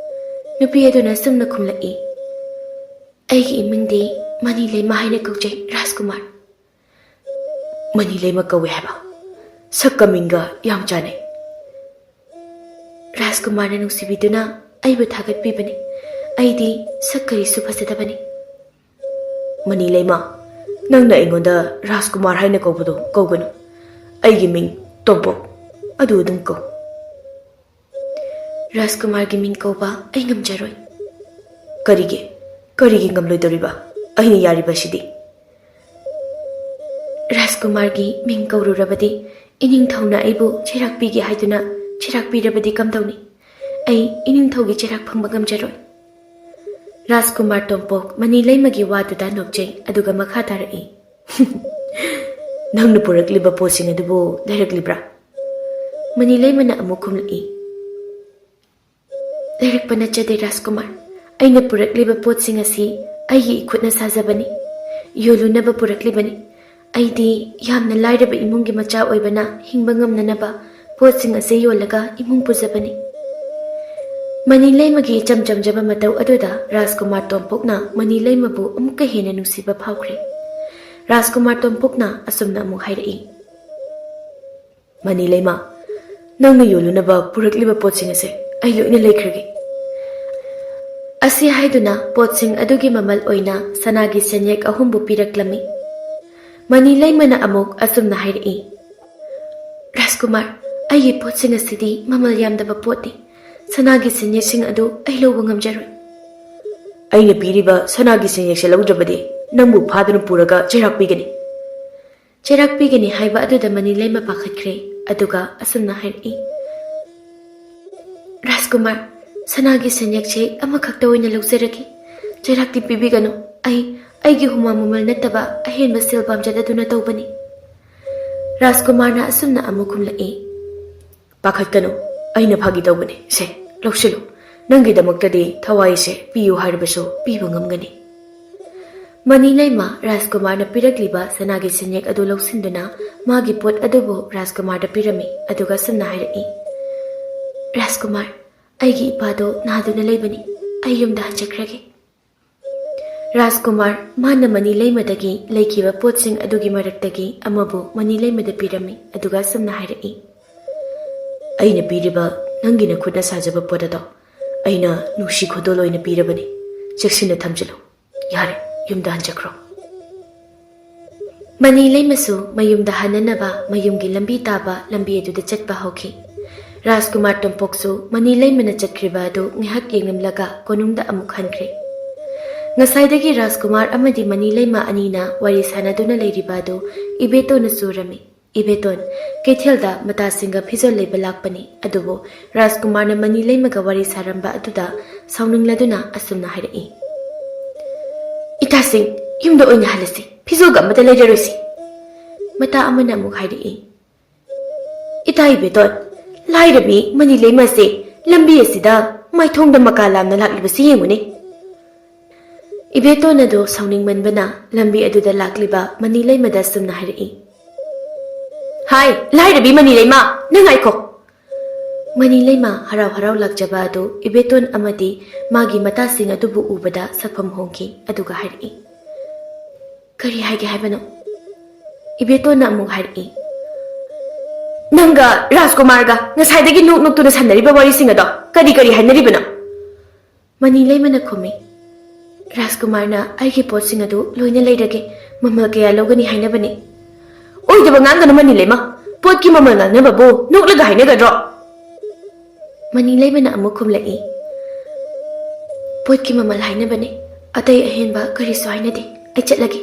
ꯅꯨꯄꯤ ꯑꯗꯨꯅ ꯑꯁꯨꯝꯅ ꯈꯨꯝꯂꯛꯏ, "ꯑꯩꯒꯤ ꯏꯃꯤꯡꯗꯤ ꯃꯅꯤ ꯂꯩꯃ ꯍꯥꯏꯅ ꯀꯧꯖꯩ, ꯔꯥꯖꯀꯨꯃꯥꯔ꯫" "ꯃꯅꯤ ꯂꯩꯃ ꯀꯧꯋꯦ ꯍꯥꯏꯕ? ꯁꯛꯀ ꯃꯤꯡꯒ ꯌꯥꯝ ꯆꯥꯟꯅꯩ꯫ ꯔꯥꯖꯀꯨꯃꯥꯔꯅ ꯅꯨꯡꯁꯤꯕꯤꯗꯨꯅ ꯑꯩꯕꯨ ꯊꯥꯒꯠꯄꯤꯕꯅꯤ꯫ ꯑꯩꯗꯤ ꯁꯛ ꯀꯔꯤꯁꯨ ꯐꯖꯗꯕꯅꯤ꯫" "ꯃꯅꯤ ꯂꯩꯃ, ꯅꯪꯅ ꯑꯩꯉꯣꯟꯗ ꯔꯥꯖꯀꯨꯃꯥꯔ ꯍꯥꯏꯅ ꯀꯧꯕꯗꯣ ꯀꯧꯒꯅꯨ꯫ ꯑꯩꯒꯤ ꯃꯤꯡ ꯇꯣꯝꯄꯣꯛ, ꯑꯗꯨ ꯑꯗꯨꯝ ꯀꯧ꯫" "ꯔꯥꯖꯀꯨꯃꯥꯔꯒꯤ ꯃꯤꯡ ꯀꯧꯕ ꯑꯩ ꯉꯝꯖꯔꯣꯏ꯫" "ꯀꯔꯤꯒꯤ? ꯀꯔꯤꯒꯤ ꯉꯝꯂꯣꯏꯗꯧꯔꯤꯕ? ꯑꯩꯅ ꯌꯥꯔꯤꯕꯁꯤꯗꯤ꯫" "ꯔꯥꯖꯀꯨꯃꯥꯔꯒꯤ ꯃꯤꯡ ꯀꯧꯔꯨꯔꯕꯗꯤ ꯏꯅꯤꯡꯊꯧꯅ ꯑꯩꯕꯨ ꯆꯩꯔꯥꯛ ꯄꯤꯒꯦ ꯍꯥꯏꯗꯨꯅ ꯆꯩꯔꯥꯛ ꯄꯤꯔꯕꯗꯤ ꯀꯝꯗꯧꯅꯤ? ꯑꯩ ꯏꯅꯤꯡꯊꯧꯒꯤ ꯆꯩꯔꯥꯛ ꯐꯪꯕ ꯉꯝꯖꯔꯣꯏ꯫" ꯔꯥꯖꯀꯨꯃꯥꯔ ꯇꯣꯝꯄꯣꯛ ꯃꯅꯤ ꯂꯩꯃꯒꯤ ꯋꯥꯗꯨꯗ ꯅꯣꯛꯆꯩ, ꯑꯗꯨꯒ ꯃꯈꯥ ꯇꯥꯔꯛꯏ, "ꯅꯪꯅ ꯄꯨꯔꯛꯂꯤꯕ ꯄꯣꯠꯁꯤꯡ ꯑꯗꯨꯕꯨ ꯂꯩꯔꯛꯂꯤꯕ꯭ꯔꯥ?" ꯃꯅꯤ ꯂꯩꯃꯅ ꯑꯃꯨꯛ ꯈꯨꯝꯂꯛꯏ, "ꯂꯩꯔꯛꯄ ꯅꯠꯆꯗꯦ ꯔꯥꯖꯀꯨꯃꯥꯔ꯫ ꯑꯩꯅ ꯄꯨꯔꯛꯂꯤꯕ ꯄꯣꯠꯁꯤꯡ ꯑꯁꯤ ꯑꯩꯒꯤ ꯏꯈꯨꯠꯅ ꯁꯥꯖꯕꯅꯤ꯫ ꯌꯣꯜꯂꯨꯅꯕ ꯄꯨꯔꯛꯂꯤꯕꯅꯤ꯫ ꯑꯩꯗꯤ ꯌꯥꯝꯅ ꯂꯥꯏꯔꯕ ꯏꯃꯨꯡꯒꯤ ꯃꯆꯥ ꯑꯣꯏꯕꯅ ꯍꯤꯡꯕ ꯉꯝꯅꯅꯕ ꯄꯣꯠꯁꯤꯡ ꯑꯁꯤ ꯌꯣꯜꯂꯒ ꯏꯃꯨꯡ ꯄꯨꯖꯕꯅꯤ꯫" ꯃꯅꯤ ꯂꯩꯃꯒꯤ ꯏꯆꯝ ꯆꯝꯖꯕ ꯃꯇꯧ ꯑꯗꯨꯗ ꯔꯥꯖꯀꯨꯃꯥꯔ ꯇꯣꯝꯄꯣꯛꯅ ꯃꯅꯤ ꯂꯩꯃꯕꯨ ꯑꯃꯨꯛꯀ ꯍꯦꯟꯅ ꯅꯨꯡꯁꯤꯕ ꯐꯥꯎꯈ꯭ꯔꯦ꯫ ꯔꯥꯖꯀꯨꯃꯥꯔ ꯇꯣꯝꯄꯣꯛꯅ ꯑꯁꯨꯝꯅ ꯑꯃꯨꯛ ꯍꯥꯏꯔꯛꯏ, "ꯃꯅꯤ ꯂꯩꯃ, ꯅꯪꯅ ꯌꯣꯜꯂꯨꯅꯕ ꯄꯨꯔꯛꯂꯤꯕ ꯄꯣꯠꯁꯤꯡ ꯑꯁꯦ ꯑꯩ ꯂꯣꯏꯅ ꯂꯩꯈ꯭ꯔꯒꯦ꯫" ꯑꯁꯤ ꯍꯥꯏꯗꯨꯅ ꯄꯣꯠꯁꯤꯡ ꯑꯗꯨꯒꯤ ꯃꯃꯜ ꯑꯣꯏꯅ ꯁꯅꯥꯒꯤ ꯁꯦꯟꯌꯦꯛ ꯑꯍꯨꯝꯕꯨ ꯄꯤꯔꯛꯂꯝꯃꯤ꯫ ꯃꯅꯤ ꯂꯩꯃꯅ ꯑꯃꯨꯛ ꯑꯁꯨꯝꯅ ꯍꯥꯏꯔꯛꯏ, "ꯔꯥꯖꯀꯨꯃꯥꯔ, ꯑꯩꯒꯤ ꯄꯣꯠꯁꯤꯡ ꯑꯁꯤꯗꯤ ꯃꯃꯜ ꯌꯥꯝꯗꯕ ꯄꯣꯠꯅꯤ꯫ "ꯁꯅꯥꯒꯤ ꯁꯦꯟꯌꯦꯛꯁꯤꯡ ꯑꯗꯨ ꯑꯩ ꯂꯧꯕ ꯉꯝꯖꯔꯣꯏ꯫" "ꯑꯩꯅ ꯄꯤꯔꯤꯕ ꯁꯅꯥꯒꯤ ꯁꯦꯟꯌꯦꯛꯁꯦ ꯂꯧꯗ꯭ꯔꯕꯗꯤ ꯅꯪꯕꯨ ꯐꯥꯗꯨꯅ ꯄꯨꯔꯒ ꯆꯩꯔꯥꯛ ꯄꯤꯒꯅꯤ꯫" ꯆꯩꯔꯥꯛ ꯄꯤꯒꯅꯤ ꯍꯥꯏꯕ ꯑꯗꯨꯗ ꯃꯅꯤ ꯂꯩꯃ ꯄꯥꯈꯠꯈ꯭ꯔꯦ, ꯑꯗꯨꯒ ꯑꯁꯨꯝꯅ ꯍꯥꯏꯔꯛꯏ, "ꯔꯥꯖꯀꯨꯃꯥꯔ, ꯁꯅꯥꯒꯤ ꯁꯦꯟꯌꯦꯛꯁꯦ ꯑꯃꯈꯛꯇ ꯑꯣꯏꯅ ꯂꯧꯖꯔꯒꯦ꯫ ꯆꯩꯔꯥꯛꯇꯤ ꯄꯤꯕꯤꯒꯅꯨ꯫ ꯑꯩ ꯑꯩꯒꯤ ꯍꯨꯃꯥꯡ ꯃꯃꯜ ꯅꯠꯇꯕ ꯑꯍꯦꯟꯕ ꯁꯦꯜ ꯄꯥꯝꯖꯗꯗꯨꯅ ꯇꯧꯕꯅꯤ꯫" ꯔꯥꯖꯀꯨꯃꯥꯔꯅ ꯑꯁꯨꯝꯅ ꯑꯃꯨꯛ ꯈꯨꯝꯂꯛꯏ, "ꯄꯥꯈꯠꯀꯅꯨ, ꯑꯩꯅ ꯐꯥꯒꯤ ꯇꯧꯕꯅꯤ꯫ ꯁꯦ, ꯂꯧꯁꯤꯜꯂꯨ꯫ ꯅꯪꯒꯤꯗꯃꯛꯇꯗꯤ ꯊꯋꯥꯏꯁꯦ ꯄꯤꯌꯨ ꯍꯥꯏꯔꯕꯁꯨ ꯄꯤꯕ ꯉꯝꯒꯅꯤ꯫" ꯃꯅꯤ ꯂꯩꯃ ꯔꯥꯖꯀꯨꯃꯥꯔꯅ ꯄꯤꯔꯛꯂꯤꯕ ꯁꯅꯥꯒꯤ ꯁꯦꯟꯌꯦꯛ ꯑꯗꯨ ꯂꯧꯁꯤꯟꯗꯨꯅ ꯃꯥꯒꯤ ꯄꯣꯠ ꯑꯗꯨꯕꯨ ꯔꯥꯖꯀꯨꯃꯥꯔꯗ ꯄꯤꯔꯝꯃꯤ, ꯑꯗꯨꯒ ꯑꯁꯨꯝꯅ ꯍꯥꯏꯔꯛꯏ, "ꯔꯥꯖꯀꯨꯃꯥꯔ, ꯑꯩꯒꯤ ꯏꯄꯥꯗꯣ ꯅꯥꯗꯨꯅ ꯂꯩꯕꯅꯤ꯫ ꯑꯩ ꯌꯨꯝꯗ ꯍꯟꯖꯈ꯭ꯔꯒꯦ꯫" ꯔꯥꯖꯀꯨꯃꯥꯔ ꯃꯥꯅ ꯃꯅꯤ ꯂꯩꯃꯗꯒꯤ ꯂꯩꯈꯤꯕ ꯄꯣꯠꯁꯤꯡ ꯑꯗꯨꯒꯤ ꯃꯔꯛꯇꯒꯤ ꯑꯃꯕꯨ ꯃꯅꯤ ꯂꯩꯃꯗ ꯄꯤꯔꯝꯃꯤ, ꯑꯗꯨꯒ ꯑꯁꯨꯝꯅ ꯍꯥꯏꯔꯛꯏ, "ꯑꯩꯅ ꯄꯤꯔꯤꯕ ꯅꯪꯒꯤ ꯅꯈꯨꯠꯅ ꯁꯥꯖꯕ ꯄꯣꯠ ꯑꯗꯣ ꯑꯩꯅ ꯅꯨꯡꯁꯤ ꯈꯨꯗꯣꯜ ꯑꯣꯏꯅ ꯄꯤꯔꯕꯅꯤ꯫ ꯆꯦꯛꯁꯤꯟꯅ ꯊꯝꯖꯤꯜꯂꯨ꯫ ꯌꯥꯔꯦ, ꯌꯨꯝꯗ ꯍꯟꯖꯈ꯭ꯔꯣ꯫" ꯃꯅꯤ ꯂꯩꯃꯁꯨ ꯃꯌꯨꯝꯗ ꯍꯟꯅꯅꯕ ꯃꯌꯨꯝꯒꯤ ꯂꯝꯕꯤ ꯇꯥꯕ ꯂꯝꯕꯤ ꯑꯗꯨꯗ ꯆꯠꯄ ꯍꯧꯈꯤ꯫ ꯔꯥꯖꯀꯨꯃꯥꯔ ꯇꯣꯝꯄꯣꯛꯁꯨ ꯃꯅꯤ ꯂꯩꯃꯅ ꯆꯠꯈ꯭ꯔꯤꯕ ꯑꯗꯨ ꯉꯥꯏꯍꯥꯛ ꯌꯦꯡꯂꯝꯂꯒ ꯀꯣꯅꯨꯡꯗ ꯑꯃꯨꯛ ꯍꯟꯈ꯭ꯔꯦ꯫ ꯉꯁꯥꯏꯗꯒꯤ ꯔꯥꯖꯀꯨꯃꯥꯔ ꯑꯃꯗꯤ ꯃꯅꯤ ꯂꯩꯃ ꯑꯅꯤꯅ ꯋꯥꯔꯤ ꯁꯥꯟꯅꯗꯨꯅ ꯂꯩꯔꯤꯕ ꯑꯗꯨ ꯏꯕꯦꯇꯣꯟꯅꯁꯨ ꯎꯔꯝꯃꯤ꯫ ꯏꯕꯦꯇꯣꯟ ꯀꯩꯊꯦꯜꯗ ꯃꯇꯥꯁꯤꯡꯒ ꯐꯤꯖꯣꯜ ꯂꯩꯕ ꯂꯥꯛꯄꯅꯤ, ꯑꯗꯨꯕꯨ ꯔꯥꯖꯀꯨꯃꯥꯔꯅ ꯃꯅꯤ ꯂꯩꯃꯒ ꯋꯥꯔꯤ ꯁꯥꯔꯝꯕ ꯑꯗꯨꯗ ꯁꯥꯎꯅꯤꯡꯂꯗꯨꯅ ꯑꯁꯨꯝꯅ ꯍꯥꯏꯔꯛꯏ, "ꯏꯇꯥꯁꯤꯡ, ꯌꯨꯝꯗ ꯑꯣꯏꯅ ꯍꯜꯂꯁꯤ, ꯐꯤꯖꯣꯜꯒ ꯑꯃꯠꯇ ꯂꯩꯔꯔꯣꯏꯁꯤ꯫" ꯃꯇꯥ ꯑꯃꯅ ꯑꯃꯨꯛ ꯍꯥꯏꯔꯛꯏ, "ꯏꯇꯥ ꯏꯕꯦꯇꯣꯟ, ꯂꯥꯏꯔꯕꯤ ꯃꯅꯤ ꯂꯩꯃꯁꯦ ꯂꯝꯕꯤ ꯑꯁꯤꯗ ꯃꯥꯏꯊꯣꯡꯗ ꯃꯀꯥ ꯂꯥꯝꯅ ꯂꯥꯛꯂꯤꯕꯁꯤ ꯌꯦꯡꯉꯨꯅꯦ꯫" ꯏꯕꯦꯇꯣꯟ ꯑꯗꯨ ꯁꯥꯎꯅꯤꯡꯃꯟꯕꯅ ꯂꯝꯕꯤ ꯑꯗꯨꯗ ꯂꯥꯛꯂꯤꯕ ꯃꯅꯤ ꯂꯩꯃꯗ ꯑꯁꯨꯝꯅ ꯍꯥꯏꯔꯛꯏ, "ꯍꯥꯏ, ꯂꯥꯏꯔꯕꯤ ꯃꯅꯤ ꯂꯩꯃ, ꯅꯪ ꯉꯥꯏꯈꯣ!" ꯃꯅꯤ ꯂꯩꯃ ꯍꯔꯥꯎ ꯍꯔꯥꯎ ꯂꯥꯛꯆꯕ ꯑꯗꯨ ꯏꯕꯦꯇꯣꯟ ꯑꯃꯗꯤ ꯃꯥꯒꯤ ꯃꯇꯥꯁꯤꯡ ꯑꯗꯨꯕꯨ ꯎꯕꯗ ꯁꯛꯐꯝ ꯍꯣꯡꯈꯤ, ꯑꯗꯨꯒ ꯍꯥꯏꯔꯛꯏ, "ꯀꯔꯤ ꯍꯥꯏꯒꯦ ꯍꯥꯏꯕꯅꯣ?" ꯏꯕꯦꯇꯣꯟꯅ ꯑꯃꯨꯛ ꯍꯥꯏꯔꯛꯏ, "ꯅꯪꯒ ꯔꯥꯖꯀꯨꯃꯥꯔꯒ ꯉꯁꯥꯏꯗꯒꯤ ꯅꯣꯛ ꯅꯣꯛꯇꯨꯅ ꯁꯥꯟꯅꯔꯤꯕ ꯋꯥꯔꯤꯁꯤꯡ ꯑꯗꯣ ꯀꯔꯤ ꯀꯔꯤ ꯍꯥꯏꯅꯔꯤꯕꯅꯣ?" ꯃꯅꯤ ꯂꯩꯃꯅ ꯈꯨꯝꯃꯤ, "ꯔꯥꯖꯀꯨꯃꯥꯔꯅ ꯑꯩꯒꯤ ꯄꯣꯠꯁꯤꯡ ꯑꯗꯨ ꯂꯣꯏꯅ ꯂꯩꯔꯒꯦ, ꯃꯃꯜ ꯀꯌꯥ ꯂꯧꯒꯅꯤ ꯍꯥꯏꯅꯕꯅꯤ꯫" "ꯑꯣꯏꯗꯕ ꯉꯥꯡꯒꯅꯨ ꯃꯅꯤ ꯂꯩꯃ, ꯄꯣꯠꯀꯤ ꯃꯃꯜ ꯉꯥꯡꯅꯕꯕꯨ ꯅꯣꯛꯂꯒ ꯍꯥꯏꯅꯒꯗ꯭ꯔꯣ?" ꯃꯅꯤ ꯂꯩꯃꯅ ꯑꯃꯨꯛ ꯈꯨꯝꯂꯛꯏ, "ꯄꯣꯠꯀꯤ ꯃꯃꯜ ꯍꯥꯏꯅꯕꯅꯦ, ꯑꯇꯩ ꯑꯍꯦꯟꯕ ꯀꯔꯤꯁꯨ ꯍꯥꯏꯅꯗꯦ꯫ ꯑꯩ ꯆꯠꯂꯒꯦ꯫"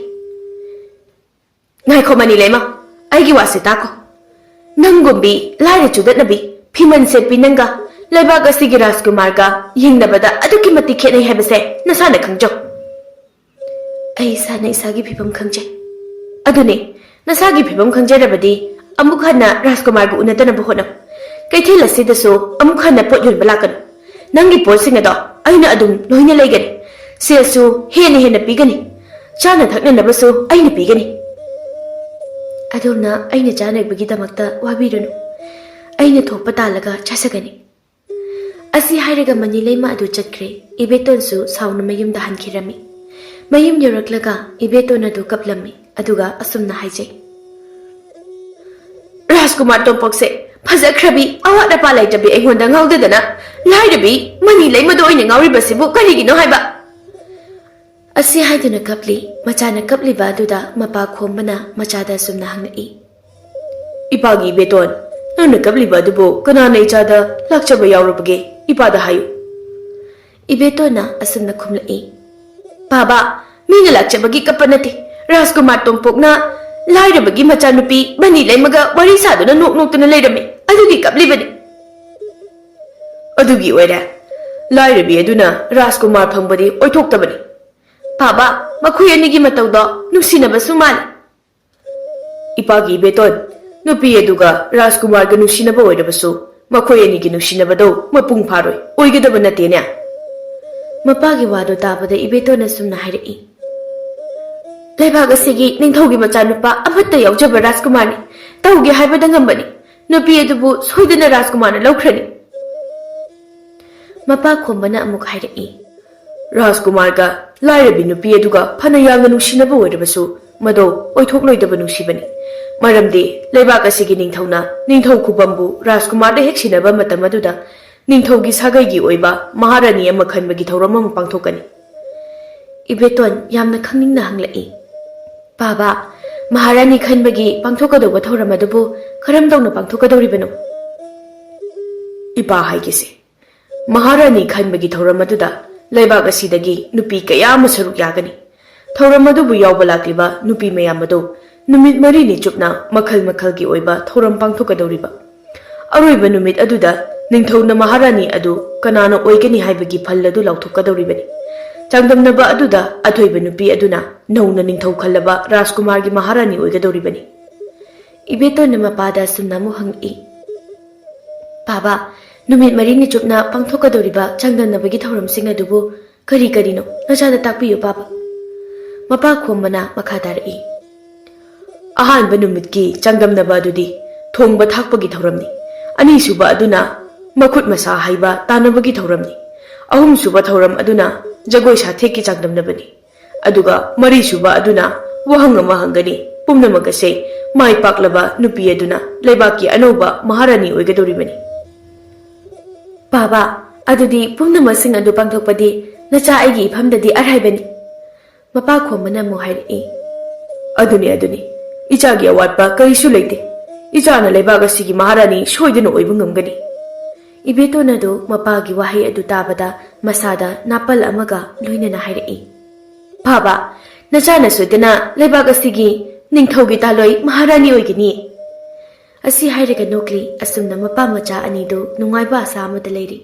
"ꯉꯥꯏꯈꯣ ꯃꯅꯤ ꯂꯩꯃ, ꯑꯩꯒꯤ ꯋꯥꯁꯦ ꯇꯥꯈꯣ꯫ ꯅꯪꯒꯨꯝꯕꯤ ꯂꯥꯏꯔ ꯆꯨꯗꯠꯅꯕꯤ, ꯐꯤꯃꯟ ꯁꯦꯠꯄꯤ ꯅꯪꯒ ꯂꯩꯕꯥꯛ ꯑꯁꯤꯒꯤ ꯔꯥꯖꯀꯨꯃꯥꯔꯒ ꯌꯦꯡꯅꯕꯗ ꯑꯗꯨꯛꯀꯤ ꯃꯇꯤꯛ ꯈꯦꯠꯅꯩ ꯍꯥꯏꯕꯁꯦ ꯅꯁꯥꯅ ꯈꯪꯖꯧ꯫" "ꯑꯩ ꯏꯁꯥꯅ ꯏꯁꯥꯒꯤ ꯐꯤꯕꯝ ꯈꯪꯖꯩ꯫" "ꯑꯗꯨꯅꯦ, ꯅꯁꯥꯒꯤ ꯐꯤꯕꯝ ꯈꯪꯖꯔꯕꯗꯤ ꯑꯃꯨꯛ ꯍꯟꯅ ꯔꯥꯖꯀꯨꯃꯥꯔꯒ ꯎꯅꯗꯅꯕ ꯍꯣꯠꯅꯧ꯫ ꯀꯩꯊꯦꯜ ꯑꯁꯤꯗꯁꯨ ꯑꯃꯨꯛ ꯍꯟꯅ ꯄꯣꯠ ꯌꯣꯟꯕ ꯂꯥꯛꯀꯅꯨ꯫ ꯅꯪꯒꯤ ꯄꯣꯠꯁꯤꯡ ꯑꯗꯣ ꯑꯩꯅ ꯑꯗꯨꯝ ꯂꯣꯏꯅ ꯂꯩꯒꯅꯤ꯫ ꯁꯦꯜꯁꯨ ꯍꯦꯟꯅ ꯍꯦꯟꯅ ꯄꯤꯒꯅꯤ꯫ ꯆꯥꯅ ꯊꯛꯅꯅꯕꯁꯨ ꯑꯩꯅ ꯄꯤꯒꯅꯤ꯫" "ꯑꯗꯣꯝꯅ ꯑꯩꯅ ꯆꯥꯅꯕꯒꯤꯗꯃꯛꯇ ꯋꯥꯕꯤꯔꯨꯅꯨ꯫ ꯑꯩꯅ ꯊꯣꯛꯄ ꯇꯥꯜꯂꯒ ꯆꯥꯖꯒꯅꯤ꯫" ꯑꯁꯤ ꯍꯥꯏꯔꯒ ꯃꯅꯤ ꯂꯩꯃ ꯑꯗꯨ ꯆꯠꯈ꯭ꯔꯦ꯫ ꯏꯕꯦꯇꯣꯟꯁꯨ ꯁꯥꯎꯅ ꯃꯌꯨꯝꯗ ꯍꯟꯈꯤꯔꯝꯃꯤ꯫ ꯃꯌꯨꯝ ꯌꯧꯔꯛꯂꯒ ꯏꯕꯦꯇꯣꯟ ꯑꯗꯨ ꯀꯞꯂꯝꯃꯤ, ꯑꯗꯨꯒ ꯑꯁꯨꯝꯅ ꯍꯥꯏꯖꯩ, "ꯔꯥꯖꯀꯨꯃꯥꯔ ꯇꯣꯝꯄꯣꯛꯁꯦ ꯐꯖꯈ꯭ꯔꯕꯤ, ꯑꯋꯥꯠ ꯑꯄꯥ ꯂꯩꯇꯕꯤ ꯑꯩꯉꯣꯟꯗ ꯉꯥꯎꯗꯗꯅ ꯂꯥꯏꯔꯕꯤ ꯃꯅꯤ ꯂꯩꯃꯗ ꯑꯣꯏꯅ ꯉꯥꯎꯔꯤꯕꯁꯤꯕꯨ ꯀꯔꯤꯒꯤꯅꯣ ꯍꯥꯏꯕ?" ꯑꯁꯤ ꯍꯥꯏꯗꯨꯅ ꯀꯞꯂꯤ꯫ ꯃꯆꯥꯅ ꯀꯞꯂꯤꯕ ꯑꯗꯨꯗ ꯃꯄꯥ ꯈꯣꯝꯕꯅ ꯃꯆꯥꯗ ꯑꯁꯨꯝꯅ ꯍꯪꯂꯛꯏ, "ꯏꯄꯥꯒꯤ ꯏꯕꯦꯇꯣꯟ, ꯅꯪꯅ ꯀꯞꯂꯤꯕ ꯑꯗꯨꯕꯨ ꯀꯅꯥꯅ ꯏꯆꯥꯗ ꯂꯥꯛꯆꯕ ꯌꯥꯎꯔꯕꯒꯦ? ꯏꯄꯥꯗ ꯍꯥꯏꯌꯨ꯫" ꯏꯕꯦꯇꯣꯟꯅ ꯑꯁꯨꯝꯅ ꯈꯨꯝꯂꯛꯏ, "ꯄꯥꯕ, ꯃꯤꯅ ꯂꯥꯛꯆꯕꯒꯤ ꯀꯞꯄ ꯅꯠꯇꯦ꯫ ꯔꯥꯖꯀꯨꯃꯥꯔ ꯇꯣꯝꯄꯣꯛꯅ ꯂꯥꯏꯔꯕꯒꯤ ꯃꯆꯥꯅꯨꯄꯤ ꯃꯅꯤ ꯂꯩꯃꯒ ꯋꯥꯔꯤ ꯁꯥꯗꯨꯅ ꯅꯣꯛ ꯅꯣꯛꯇꯨꯅ ꯂꯩꯔꯝꯃꯤ, ꯑꯗꯨꯒꯤ ꯀꯞꯂꯤꯕꯅꯤ꯫" "ꯑꯗꯨꯒꯤ ꯑꯣꯏꯔꯦ꯫ ꯂꯥꯏꯔꯕꯤ ꯑꯗꯨꯅ ꯔꯥꯖꯀꯨꯃꯥꯔ ꯐꯪꯕꯗꯤ ꯑꯣꯏꯊꯣꯛꯇꯕꯅꯤ꯫" "ꯄꯥꯕ, ꯃꯈꯣꯏ ꯑꯅꯤꯒꯤ ꯃꯇꯧꯗꯣ ꯅꯨꯡꯁꯤꯅꯕꯁꯨ ꯃꯥꯜꯂꯤ꯫" "ꯏꯄꯥꯒꯤ ꯏꯕꯦꯇꯣꯟ, ꯅꯨꯄꯤ ꯑꯗꯨꯒ ꯔꯥꯖꯀꯨꯃꯥꯔꯒ ꯅꯨꯡꯁꯤꯅꯕ ꯑꯣꯏꯔꯕꯁꯨ ꯃꯈꯣꯏ ꯑꯅꯤꯒꯤ ꯅꯨꯡꯁꯤꯅꯕꯗꯧ ꯃꯄꯨꯡ ꯐꯥꯔꯣꯏ, ꯑꯣꯏꯒꯗꯕ ꯅꯠꯇꯦꯅꯦ꯫" ꯃꯄꯥꯒꯤ ꯋꯥꯗꯨ ꯇꯥꯕꯗ ꯏꯕꯦꯇꯣꯟꯅ ꯁꯨꯝꯅ ꯍꯥꯏꯔꯛꯏ, "ꯂꯩꯕꯥꯛ ꯑꯁꯤꯒꯤ ꯅꯤꯡꯊꯧꯒꯤ ꯃꯆꯥꯅꯨꯄꯥ ꯑꯃꯠꯇ ꯌꯥꯎꯖꯕ ꯔꯥꯖꯀꯨꯃꯥꯔꯅꯤ꯫ ꯇꯧꯒꯦ ꯍꯥꯏꯕꯗ ꯉꯝꯕꯅꯤ꯫ ꯅꯨꯄꯤ ꯑꯗꯨꯕꯨ ꯁꯣꯏꯗꯅ ꯔꯥꯖꯀꯨꯃꯥꯔꯅ ꯂꯧꯈ꯭ꯔꯅꯤ꯫" ꯃꯄꯥ ꯈꯣꯝꯕꯅ ꯑꯃꯨꯛ ꯍꯥꯏꯔꯛꯏ, "ꯔꯥꯖꯀꯨꯃꯥꯔꯒ ꯂꯥꯏꯔꯕꯤ ꯅꯨꯄꯤ ꯑꯗꯨꯒ ꯐꯅ ꯌꯥꯝꯅ ꯅꯨꯡꯁꯤꯅꯕ ꯑꯣꯏꯔꯕꯁꯨ, ꯃꯗꯣ ꯑꯣꯏꯊꯣꯛꯂꯣꯏꯗꯕ ꯅꯨꯡꯁꯤꯕꯅꯤ꯫ ꯃꯔꯝꯗꯤ ꯂꯩꯕꯥꯛ ꯑꯁꯤꯒꯤ ꯅꯤꯡꯊꯧꯅ ꯅꯤꯡꯊꯧ ꯈꯨꯕꯝꯕꯨ ꯔꯥꯖꯀꯨꯃꯥꯔꯗ ꯍꯦꯛ ꯁꯤꯟꯅꯕ ꯃꯇꯝ ꯑꯗꯨꯗ ꯅꯤꯡꯊꯧꯒꯤ ꯁꯥꯒꯩꯒꯤ ꯑꯣꯏꯕ ꯃꯍꯥꯔꯥꯅꯤ ꯑꯃ ꯈꯟꯕꯒꯤ ꯊꯧꯔꯝ ꯑꯃ ꯄꯥꯡꯊꯣꯛꯀꯅꯤ꯫" ꯏꯕꯦꯇꯣꯟ ꯌꯥꯝꯅ ꯈꯪꯅꯤꯡꯅ ꯍꯪꯂꯛꯏ, "ꯄꯥꯕ, ꯃꯍꯥꯔꯥꯅꯤ ꯈꯟꯕꯒꯤ ꯄꯥꯡꯊꯣꯛꯀꯗꯧꯕ ꯊꯧꯔꯝ ꯑꯗꯨꯕꯨ ꯀꯔꯝ ꯇꯧꯅ ꯄꯥꯡꯊꯣꯛꯀꯗꯧꯔꯤꯕꯅꯣ?" ꯏꯄꯥ ꯍꯥꯏꯒꯦꯁꯦ, ꯃꯍꯥꯔꯥꯅꯤ ꯈꯟꯕꯒꯤ ꯊꯧꯔꯝ ꯑꯗꯨꯗ ꯂꯩꯕꯥꯛ ꯑꯁꯤꯗꯒꯤ ꯅꯨꯄꯤ ꯀꯌꯥ ꯑꯃ ꯁꯔꯨꯛ ꯌꯥꯒꯅꯤ꯫ ꯊꯧꯔꯝ ꯑꯗꯨꯕꯨ ꯌꯥꯎꯕ ꯂꯥꯛꯂꯤꯕ ꯅꯨꯄꯤ ꯃꯌꯥꯝ ꯑꯗꯨ ꯅꯨꯃꯤꯠ ꯃꯔꯤꯅꯤ ꯆꯨꯞꯅ ꯃꯈꯜ ꯃꯈꯜꯒꯤ ꯑꯣꯏꯕ ꯊꯧꯔꯝ ꯄꯥꯡꯊꯣꯛꯀꯗꯧꯔꯤꯕ꯫ ꯑꯔꯣꯏꯕ ꯅꯨꯃꯤꯠ ꯑꯗꯨꯗ ꯅꯤꯡꯊꯧꯅ ꯃꯍꯥꯔꯥꯅꯤ ꯑꯗꯨ ꯀꯅꯥꯅ ꯑꯣꯏꯒꯅꯤ ꯍꯥꯏꯕꯒꯤ ꯐꯜ ꯑꯗꯨ ꯂꯥꯎꯊꯣꯛꯀꯗꯧꯔꯤꯕꯅꯤ꯫ ꯆꯥꯡꯗꯝꯅꯕ ꯑꯗꯨꯗ ꯑꯊꯣꯏꯕ ꯅꯨꯄꯤ ꯑꯗꯨꯅ ꯅꯧꯅ ꯅꯤꯡꯊꯧ ꯈꯜꯂꯕ ꯔꯥꯖꯀꯨꯃꯥꯔꯒꯤ ꯃꯍꯥꯔꯥꯅꯤ ꯑꯣꯏꯒꯗꯧꯔꯤꯕꯅꯤ꯫ ꯏꯕꯦꯇꯣꯟꯅ ꯃꯄꯥꯗ ꯑꯁꯨꯝꯅ ꯑꯃꯨꯛ ꯍꯪꯉꯛꯏ, "ꯄꯥꯕ, ꯅꯨꯃꯤꯠ ꯃꯔꯤꯅꯤ ꯆꯨꯞꯅ ꯄꯥꯡꯊꯣꯛꯀꯗꯧꯔꯤꯕ ꯆꯥꯡꯗꯝꯅꯕꯒꯤ ꯊꯧꯔꯝꯁꯤꯡ ꯑꯗꯨꯕꯨ ꯀꯔꯤ ꯀꯔꯤꯅꯣ? ꯅꯆꯥꯗ ꯇꯥꯛꯄꯤꯌꯨ, ꯄꯥꯕ꯫" ꯃꯄꯥ ꯈꯣꯝꯕꯅ ꯃꯈꯥ ꯇꯥꯔꯛꯏ, "ꯑꯍꯥꯟꯕ ꯅꯨꯃꯤꯠꯀꯤ ꯆꯥꯡꯗꯝꯅꯕ ꯑꯗꯨꯗꯤ ꯊꯣꯡꯕ ꯊꯥꯛꯄꯒꯤ ꯊꯧꯔꯝꯅꯤ꯫ ꯑꯅꯤꯁꯨꯕ ꯑꯗꯨꯅ ꯃꯈꯨꯠ ꯃꯁꯥ ꯍꯩꯕ ꯇꯥꯟꯅꯕꯒꯤ ꯊꯧꯔꯝꯅꯤ꯫ ꯑꯍꯨꯝꯁꯨꯕ ꯊꯧꯔꯝ ꯑꯗꯨꯅ ꯖꯒꯣꯏ ꯁꯥꯊꯦꯛꯀꯤ ꯆꯥꯡꯗꯝꯅꯕꯅꯤ꯫ ꯑꯗꯨꯒ ꯃꯔꯤꯁꯨꯕ ꯑꯗꯨꯅ ꯋꯥꯍꯪ ꯑꯃ ꯍꯪꯒꯅꯤ꯫ ꯄꯨꯝꯅꯃꯛ ꯑꯁꯦ ꯃꯥꯏ ꯄꯥꯛꯂꯕ ꯅꯨꯄꯤ ꯑꯗꯨꯅ ꯂꯩꯕꯥꯛꯀꯤ ꯑꯅꯧꯕ ꯃꯍꯥꯔꯥꯅꯤ ꯑꯣꯏꯒꯗꯧꯔꯤꯕꯅꯤ꯫" "ꯄꯥꯕ, ꯑꯗꯨꯗꯤ ꯄꯨꯝꯅꯃꯛꯁꯤꯡ ꯑꯗꯨ ꯄꯥꯡꯊꯣꯛꯄꯗꯤ ꯅꯆꯥ ꯑꯩꯒꯤ ꯏꯐꯝꯗꯗꯤ ꯑꯔꯥꯏꯕꯅꯤ꯫" ꯃꯄꯥ ꯈꯣꯝꯕꯅ ꯑꯃꯨꯛ ꯍꯥꯏꯔꯛꯏ, "ꯑꯗꯨꯅꯤ, ꯑꯗꯨꯅꯤ꯫ ꯏꯆꯥꯒꯤ ꯑꯋꯥꯠꯄ ꯀꯔꯤꯁꯨ ꯂꯩꯇꯦ꯫ ꯏꯆꯥꯅ ꯂꯩꯕꯥꯛ ꯑꯁꯤꯒꯤ ꯃꯍꯥꯔꯥꯅꯤ ꯁꯣꯏꯗꯅ ꯑꯣꯏꯕ ꯉꯝꯒꯅꯤ꯫" ꯏꯕꯦꯇꯣꯟ ꯑꯗꯨ ꯃꯄꯥꯒꯤ ꯋꯥꯍꯩ ꯑꯗꯨ ꯇꯥꯕꯗ ꯃꯁꯥꯗ ꯅꯥꯄꯜ ꯑꯃꯒ ꯂꯣꯏꯅꯅ ꯍꯥꯏꯔꯛꯏ, "ꯄꯥꯕ, ꯅꯆꯥꯅ ꯁꯣꯏꯗꯅ ꯂꯩꯕꯥꯛ ꯑꯁꯤꯒꯤ ꯅꯤꯡꯊꯧꯒꯤ ꯇꯥꯂꯣꯏ ꯃꯍꯥꯔꯥꯅꯤ ꯑꯣꯏꯒꯅꯤ꯫" ꯑꯁꯤ ꯍꯥꯏꯔꯒ ꯅꯣꯛꯂꯤ꯫ ꯑꯁꯨꯝꯅ ꯃꯄꯥ ꯃꯆꯥ ꯑꯅꯤꯗꯨ ꯅꯨꯡꯉꯥꯏꯕ ꯑꯁꯥ ꯑꯃꯗ ꯂꯩꯔꯤ꯫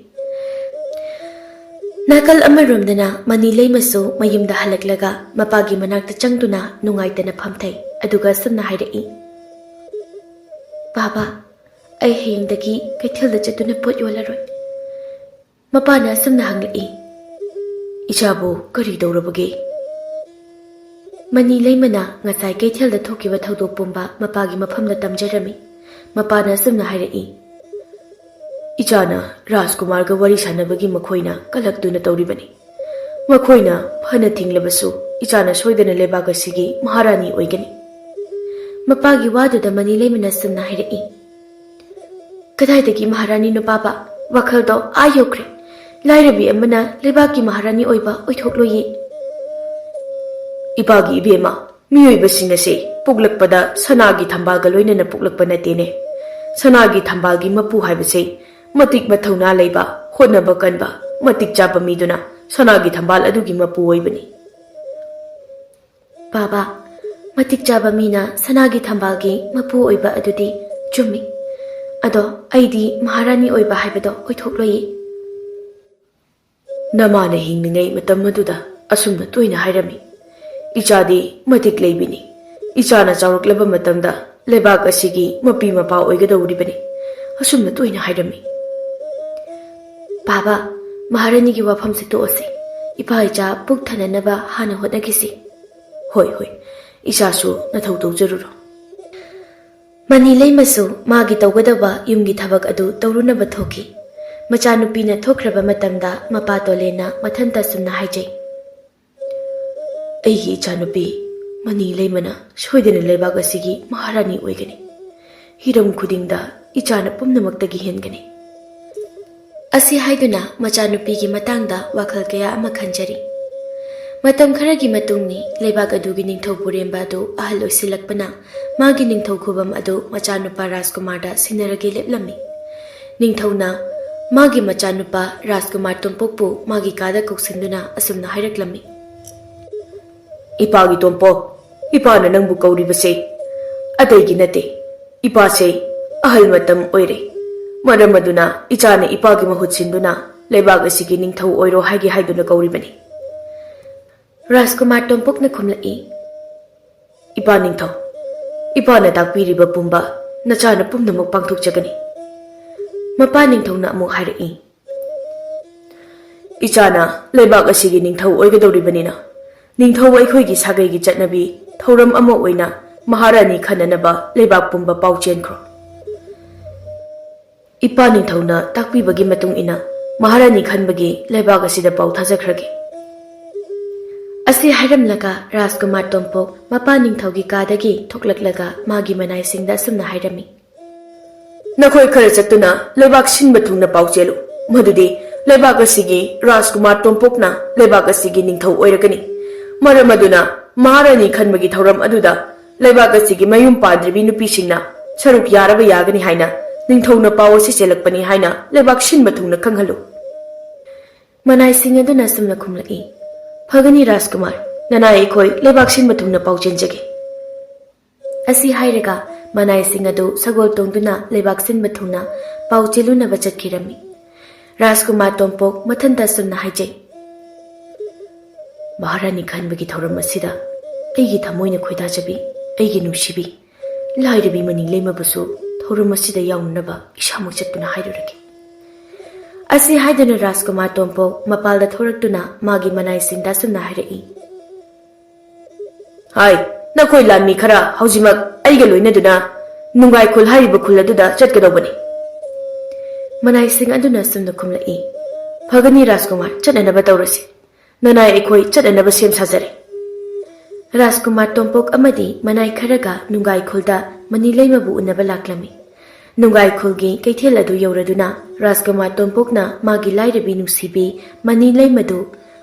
ꯅꯥꯀꯜ ꯑꯃꯔꯣꯝꯗꯅ ꯃꯅꯤ ꯂꯩꯃꯁꯨ ꯃꯌꯨꯝꯗ ꯍꯜꯂꯛꯂꯒ ꯃꯄꯥꯒꯤ ꯃꯅꯥꯛꯇ ꯆꯪꯗꯨꯅ ꯅꯨꯡꯉꯥꯏꯇꯅ ꯐꯝꯊꯩ꯫ ꯑꯗꯨꯒ ꯑꯁꯨꯝꯅ ꯍꯥꯏꯔꯛꯏ, "ꯄꯥꯕ, ꯑꯩ ꯍꯌꯦꯡꯗꯒꯤ ꯀꯩꯊꯦꯜꯗ ꯆꯠꯇꯨꯅ ꯄꯣꯠ ꯌꯣꯜꯂꯔꯣꯏ꯫" ꯃꯄꯥꯅ ꯑꯁꯨꯝꯅ ꯍꯪꯂꯛꯏ, "ꯏꯆꯥꯕꯨ ꯀꯔꯤ ꯇꯧꯔꯕꯒꯦ?" ꯃꯅꯤ ꯂꯩꯃꯅ ꯉꯁꯥꯏ ꯀꯩꯊꯦꯜꯗ ꯊꯣꯛꯈꯤꯕ ꯊꯧꯗꯣꯛ ꯄꯨꯝꯕ ꯃꯄꯥꯒꯤ ꯃꯐꯝꯗ ꯇꯝꯖꯔꯝꯃꯤ꯫ ꯃꯄꯥꯅ ꯑꯁꯨꯝꯅ ꯍꯥꯏꯔꯛꯏ, "ꯏꯆꯥꯅ ꯔꯥꯖꯀꯨꯃꯥꯔꯒ ꯋꯥꯔꯤ ꯁꯥꯟꯅꯕꯒꯤ ꯃꯈꯣꯏꯅ ꯀꯂꯛꯇꯨꯅ ꯇꯧꯔꯤꯕꯅꯤ꯫ ꯃꯈꯣꯏꯅ ꯐꯅ ꯊꯤꯡꯂꯕꯁꯨ ꯏꯆꯥꯅ ꯁꯣꯏꯗꯅ ꯂꯩꯕꯥꯛ ꯑꯁꯤꯒꯤ ꯃꯍꯥꯔꯥꯅꯤ ꯑꯣꯏꯒꯅꯤ꯫" ꯃꯄꯥꯒꯤ ꯋꯥꯗꯨꯗ ꯃꯅꯤ ꯂꯩꯃꯅ ꯑꯁꯨꯝꯅ ꯍꯥꯏꯔꯛꯏ, "ꯀꯗꯥꯏꯗꯒꯤ ꯃꯍꯥꯔꯥꯅꯤꯅꯣ ꯄꯥꯕ? ꯋꯥꯈꯜꯗꯣ ꯑꯥ ꯌꯧꯈ꯭ꯔꯦ꯫ ꯂꯥꯏꯔꯕꯤ ꯑꯃꯅ ꯂꯩꯕꯥꯛꯀꯤ ꯃꯍꯥꯔꯥꯅꯤ ꯑꯣꯏꯕ ꯑꯣꯏꯊꯣꯛꯂꯣꯏꯌꯦ꯫" "ꯏꯄꯥꯒꯤ ꯏꯕꯦꯝꯃ, ꯃꯤꯑꯣꯏꯕꯁꯤꯡ ꯑꯁꯦ ꯄꯣꯛꯂꯛꯄꯗ ꯁꯅꯥꯒꯤ ꯊꯝꯕꯥꯜꯒ ꯂꯣꯏꯅꯅ ꯄꯣꯛꯂꯛꯄ ꯅꯠꯇꯦꯅꯦ꯫ ꯁꯅꯥꯒꯤ ꯊꯝꯕꯥꯜꯒꯤ ꯃꯄꯨ ꯍꯥꯏꯕꯁꯦ ꯃꯇꯤꯛ ꯃꯊꯧꯅꯥ ꯂꯩꯕ, ꯍꯣꯠꯅꯕ ꯀꯟꯕ, ꯃꯇꯤꯛ ꯆꯥꯕ ꯃꯤꯗꯨꯅ ꯁꯅꯥꯒꯤ ꯊꯝꯕꯥꯜ ꯑꯗꯨꯒꯤ ꯃꯄꯨ ꯑꯣꯏꯕꯅꯤ꯫ ꯕꯥꯕꯥ, ꯃꯇꯤꯛ ꯆꯥꯕ ꯃꯤꯅ ꯁꯅꯥꯒꯤ ꯊꯝꯕꯥꯜꯒꯤ ꯃꯄꯨ ꯑꯣꯏꯕ ꯑꯗꯨꯗꯤ ꯆꯨꯝꯃꯤ꯫ ꯑꯗꯣ ꯑꯩꯗꯤ ꯃꯍꯥꯔꯥꯅꯤ ꯑꯣꯏꯕ ꯍꯥꯏꯕꯗꯣ ꯑꯣꯏꯊꯣꯛꯂꯣꯏꯌꯦ꯫ ꯅꯃꯥꯅ ꯍꯤꯡꯂꯤꯉꯩ ꯃꯇꯝ ꯑꯗꯨꯗ ꯑꯁꯨꯝꯅ ꯇꯣꯏꯅ ꯍꯥꯏꯔꯝꯃꯤ, "ꯏꯆꯥꯗꯤ ꯃꯇꯤꯛ ꯂꯩꯕꯤꯅꯤ꯫ ꯏꯆꯥꯅ ꯆꯥꯎꯔꯛꯂꯕ ꯃꯇꯝꯗ ꯂꯩꯕꯥꯛ ꯑꯁꯤꯒꯤ ꯃꯄꯤ ꯃꯄꯥ ꯑꯣꯏꯒꯗꯧꯔꯤꯕꯅꯤ", ꯑꯁꯨꯝꯅ ꯇꯣꯏꯅ ꯍꯥꯏꯔꯝꯃꯤ꯫ ꯕꯥꯕꯥ, ꯃꯍꯥꯔꯥꯅꯤꯒꯤ ꯋꯥꯐꯝꯁꯦ ꯇꯣꯛꯑꯁꯤ꯫ ꯏꯄꯥ ꯏꯆꯥ ꯄꯨꯛ ꯊꯟꯅꯅꯕ ꯍꯥꯟꯅ ꯍꯣꯠꯅꯈꯤꯁꯤ꯫ ꯍꯣꯏ, ꯍꯣꯏ, ꯏꯆꯥꯁꯨ ꯅꯊꯧ ꯇꯧꯖꯔꯨꯔꯣ꯫ ꯃꯅꯤ ꯂꯩꯃꯁꯨ ꯃꯥꯒꯤ ꯇꯧꯒꯗꯕ ꯌꯨꯝꯒꯤ ꯊꯕꯛ ꯑꯗꯨ ꯇꯧꯔꯨꯅꯕ ꯊꯣꯛꯈꯤ꯫ ꯃꯆꯥꯅꯨꯄꯤꯅ ꯊꯣꯛꯈ꯭ꯔꯕ ꯃꯇꯝꯗ ꯃꯄꯥ ꯇꯣꯂꯦꯟꯅ ꯃꯊꯟꯇ ꯑꯁꯨꯝꯅ ꯍꯥꯏꯖꯩ, "ꯑꯩꯒꯤ ꯏꯆꯥꯅꯨꯄꯤ ꯃꯅꯤ ꯂꯩꯃꯅ ꯁꯣꯏꯗꯅ ꯂꯩꯕꯥꯛ ꯑꯁꯤꯒꯤ ꯃꯍꯥꯔꯥꯅꯤ ꯑꯣꯏꯒꯅꯤ꯫ ꯍꯤꯔꯝ ꯈꯨꯗꯤꯡꯗ ꯏꯆꯥꯅ ꯄꯨꯝꯅꯃꯛꯇꯒꯤ ꯍꯦꯟꯒꯅꯤ"꯫ ꯑꯁꯤ ꯍꯥꯏꯗꯨꯅ ꯃꯆꯥꯅꯨꯄꯤꯒꯤ ꯃꯇꯥꯡꯗ ꯋꯥꯈꯜ ꯀꯌꯥ ꯑꯃ ꯈꯟꯖꯔꯤ꯫ ꯃꯇꯝ ꯈꯔꯒꯤ ꯃꯇꯨꯡꯅꯤ, ꯂꯩꯕꯥꯛ ꯑꯗꯨꯒꯤ ꯅꯤꯡꯊꯧ ꯄꯨꯔꯦꯝꯕ ꯑꯗꯨ ꯑꯍꯜ ꯑꯣꯏꯁꯤꯜꯂꯛꯄꯅ ꯃꯥꯒꯤ ꯅꯤꯡꯊꯧ ꯈꯨꯕꯝ ꯑꯗꯨ ꯃꯆꯥꯅꯨꯄꯥ ꯔꯥꯖꯀꯨꯃꯥꯔꯗ ꯁꯤꯟꯅꯔꯒꯦ ꯂꯦꯞꯂꯝꯃꯤ꯫ ꯅꯤꯡꯊꯧꯅ ꯃꯥꯒꯤ ꯃꯆꯥꯅꯨꯄꯥ ꯔꯥꯖꯀꯨꯃꯥꯔ ꯇꯣꯝꯄꯣꯛꯄꯨ ꯃꯥꯒꯤ ꯀꯥꯗ ꯀꯧꯁꯤꯟꯗꯨꯅ ꯑꯁꯨꯝꯅ ꯍꯥꯏꯔꯛꯂꯝꯃꯤ, "ꯏꯄꯥꯒꯤ ꯇꯣꯝꯄꯣꯛ, ꯏꯄꯥꯅ ꯅꯪꯕꯨ ꯀꯧꯔꯤꯕꯁꯦ ꯑꯇꯩꯒꯤ ꯅꯠꯇꯦ꯫ ꯏꯄꯥꯁꯦ ꯑꯍꯜ ꯃꯇꯝ ꯑꯣꯏꯔꯦ꯫ ꯃꯔꯝ ꯑꯗꯨꯅ ꯏꯆꯥꯅ ꯏꯄꯥꯒꯤ ꯃꯍꯨꯠ ꯁꯤꯟꯗꯨꯅ ꯂꯩꯕꯥꯛ ꯑꯁꯤꯒꯤ ꯅꯤꯡꯊꯧ ꯑꯣꯏꯔꯣ ꯍꯥꯏꯒꯦ ꯍꯥꯏꯗꯨꯅ ꯀꯧꯔꯤꯕꯅꯤ"꯫ ꯔꯥꯖꯀꯨꯃꯥꯔ ꯇꯣꯝꯄꯣꯛꯅ ꯈꯨꯝꯂꯛꯏ, "ꯏꯄꯥ ꯅꯤꯡꯊꯧ, ꯏꯄꯥꯅ ꯇꯥꯛꯄꯤꯔꯤꯕ ꯄꯨꯝꯕ ꯅꯆꯥꯅ ꯄꯨꯝꯅꯃꯛ ꯄꯥꯡꯊꯣꯛꯆꯒꯅꯤ"꯫ ꯃꯄꯥ ꯅꯤꯡꯊꯧꯅ ꯑꯃꯨꯛ ꯍꯥꯏꯔꯛꯏ, "ꯏꯆꯥꯅ ꯂꯩꯕꯥꯛ ꯑꯁꯤꯒꯤ ꯅꯤꯡꯊꯧ ꯑꯣꯏꯒꯗꯧꯔꯤꯕꯅꯤꯅ, ꯅꯤꯡꯊꯧ ꯑꯩꯈꯣꯏꯒꯤ ꯁꯥꯒꯩꯒꯤ ꯆꯠꯅꯕꯤ ꯊꯧꯔꯝ ꯑꯃ ꯑꯣꯏꯅ ꯃꯍꯥꯔꯥꯅꯤ ꯈꯟꯅꯅꯕ ꯂꯩꯕꯥꯛ ꯄꯨꯝꯕ ꯄꯥꯎ ꯆꯦꯟꯈ꯭ꯔꯣ"꯫ ꯏꯄꯥ ꯅꯤꯡꯊꯧꯅ ꯇꯥꯛꯄꯤꯕꯒꯤ ꯃꯇꯨꯡ ꯏꯟꯅ ꯃꯍꯥꯔꯥꯅꯤ ꯈꯟꯕꯒꯤ ꯂꯩꯕꯥꯛ ꯑꯁꯤꯗ ꯄꯥꯎ ꯊꯥꯖꯈ꯭ꯔꯒꯦ꯫ ꯑꯁꯤ ꯍꯥꯏꯔꯝꯂꯒ ꯔꯥꯖꯀꯨꯃꯥꯔ ꯇꯣꯝꯄꯣꯛ ꯃꯄꯥ ꯅꯤꯡꯊꯧꯒꯤ ꯀꯥꯗꯒꯤ ꯊꯣꯛꯂꯛꯂꯒ ꯃꯥꯒꯤ ꯃꯅꯥꯏꯁꯤꯡꯗ ꯑꯁꯨꯝꯅ ꯍꯥꯏꯔꯝꯃꯤ, "ꯅꯈꯣꯏ ꯈꯔ ꯆꯠꯇꯨꯅ ꯂꯩꯕꯥꯛ ꯁꯤꯟꯕ ꯊꯨꯡꯅ ꯄꯥꯎ ꯆꯦꯜꯂꯨ, ꯃꯗꯨꯗꯤ ꯂꯩꯕꯥꯛ ꯑꯁꯤꯒꯤ ꯔꯥꯖꯀꯨꯃꯥꯔ ꯇꯣꯝꯄꯣꯛꯅ ꯂꯩꯕꯥꯛ ꯑꯁꯤꯒꯤ ꯅꯤꯡꯊꯧ ꯑꯣꯏꯔꯒꯅꯤ꯫ ꯃꯔꯝ ꯑꯗꯨꯅ ꯃꯍꯥꯔꯥꯅꯤ ꯈꯟꯕꯒꯤ ꯊꯧꯔꯝ ꯑꯗꯨꯗ ꯂꯩꯕꯥꯛ ꯑꯁꯤꯒꯤ ꯃꯌꯨꯝ ꯄꯥꯟꯗ꯭ꯔꯤꯕꯤ ꯅꯨꯄꯤꯁꯤꯡꯅ ꯁꯔꯨꯛ ꯌꯥꯔꯕ ꯌꯥꯒꯅꯤ ꯍꯥꯏꯅ ꯅꯤꯡꯊꯧꯅ ꯄꯥꯎ ꯑꯁꯤ ꯆꯦꯜꯂꯛꯄꯅꯤ ꯍꯥꯏꯅ ꯂꯩꯕꯥꯛ ꯁꯤꯟꯕ ꯊꯨꯡꯅ ꯈꯪꯍꯜꯂꯨ꯫ ꯃꯅꯥꯏꯁꯤꯡ ꯑꯗꯨꯅ ꯑꯁꯨꯝꯅ ꯈꯨꯝꯂꯛꯏ, "ꯐꯒꯅꯤ ꯔꯥꯖꯀꯨꯃꯥꯔ, ꯅꯅꯥꯏ ꯑꯩꯈꯣꯏ ꯂꯩꯕꯥꯛ ꯁꯤꯟꯕ ꯊꯨꯡꯅ ꯄꯥꯎ ꯆꯦꯟꯖꯒꯦ"꯫ ꯑꯁꯤ ꯍꯥꯏꯔꯒ ꯃꯅꯥꯏꯁꯤꯡ ꯑꯗꯨ ꯁꯒꯣꯜ ꯇꯣꯡꯗꯨꯅ ꯂꯩꯕꯥꯛ ꯁꯤꯟꯕ ꯊꯨꯡꯅ ꯄꯥꯎ ꯆꯦꯜꯂꯨꯅꯕ ꯆꯠꯈꯤꯔꯝꯃꯤ꯫ ꯔꯥꯖꯀꯨꯃꯥꯔ ꯇꯣꯝꯄꯣꯛ ꯃꯊꯟꯇ ꯑꯁꯨꯝꯅ ꯍꯥꯏꯖꯩ, "ꯃꯍꯥꯔꯥꯅꯤ ꯈꯟꯕꯒꯤ ꯊꯧꯔꯝ ꯑꯁꯤꯗ ꯑꯩꯒꯤ ꯊꯃꯣꯏꯅ ꯈꯣꯏꯗꯥꯖꯕꯤ, ꯑꯩꯒꯤ ꯅꯨꯡꯁꯤꯕꯤ, ꯂꯥꯏꯔꯕꯤ ꯃꯅꯤ ꯂꯩꯃꯕꯨꯁꯨ ꯊꯧꯔꯝ ꯑꯁꯤꯗ ꯌꯥꯎꯅꯅꯕ ꯏꯁꯥꯃꯛ ꯆꯠꯇꯨꯅ ꯍꯥꯏꯔꯨꯔꯒꯦ"꯫ ꯑꯁꯤ ꯍꯥꯏꯗꯨꯅ ꯔꯥꯖꯀꯨꯃꯥꯔ ꯇꯣꯝꯄꯣꯛ ꯃꯄꯥꯜꯗ ꯊꯣꯔꯛꯇꯨꯅ ꯃꯥꯒꯤ ꯃꯅꯥꯏꯁꯤꯡꯗ ꯑꯁꯨꯝꯅ ꯍꯥꯏꯔꯛꯏ, "ꯍꯥꯏ, ꯅꯈꯣꯏ ꯂꯥꯟꯃꯤ ꯈꯔ ꯍꯧꯖꯤꯛꯃꯛ ꯑꯩꯒ ꯂꯣꯏꯅꯗꯨꯅ ꯅꯨꯡꯒꯥꯏꯈꯨꯜ ꯍꯥꯏꯔꯤꯕ ꯈꯨꯜ ꯑꯗꯨꯗ ꯆꯠꯀꯗꯧꯕꯅꯤ"꯫ ꯃꯅꯥꯏꯁꯤꯡ ꯑꯗꯨꯅ ꯑꯁꯨꯝꯅ ꯈꯨꯝꯂꯛꯏ, "ꯐꯒꯅꯤ ꯔꯥꯖꯀꯨꯃꯥꯔ, ꯆꯠꯅꯅꯕ ꯇꯧꯔꯁꯤ꯫ ꯅꯅꯥꯏ ꯑꯩꯈꯣꯏ ꯆꯠꯅꯅꯕ ꯁꯦꯝ ꯁꯥꯖꯔꯦ"꯫ ꯔꯥꯖꯀꯨꯃꯥꯔ ꯇꯣꯝꯄꯣꯛ ꯑꯃꯗꯤ ꯃꯅꯥꯏ ꯈꯔꯒ ꯅꯨꯡꯒꯥꯏꯈꯨꯜꯗ ꯃꯅꯤ ꯂꯩꯃꯕꯨ ꯎꯅꯕ ꯂꯥꯛꯂꯝꯃꯤ꯫ ꯅꯨꯡꯒꯥꯏꯈꯨꯜꯒꯤ ꯀꯩꯊꯦꯜ ꯑꯗꯨ ꯌꯧꯔꯗꯨꯅ ꯔꯥꯖꯀꯨꯃꯥꯔ ꯇꯣꯝꯄꯣꯛꯅ ꯃꯥꯒꯤ ꯂꯥꯏꯔꯕꯤ ꯅꯨꯡꯁꯤꯕꯤ ꯃꯅꯤ ꯂꯩꯃꯗꯨ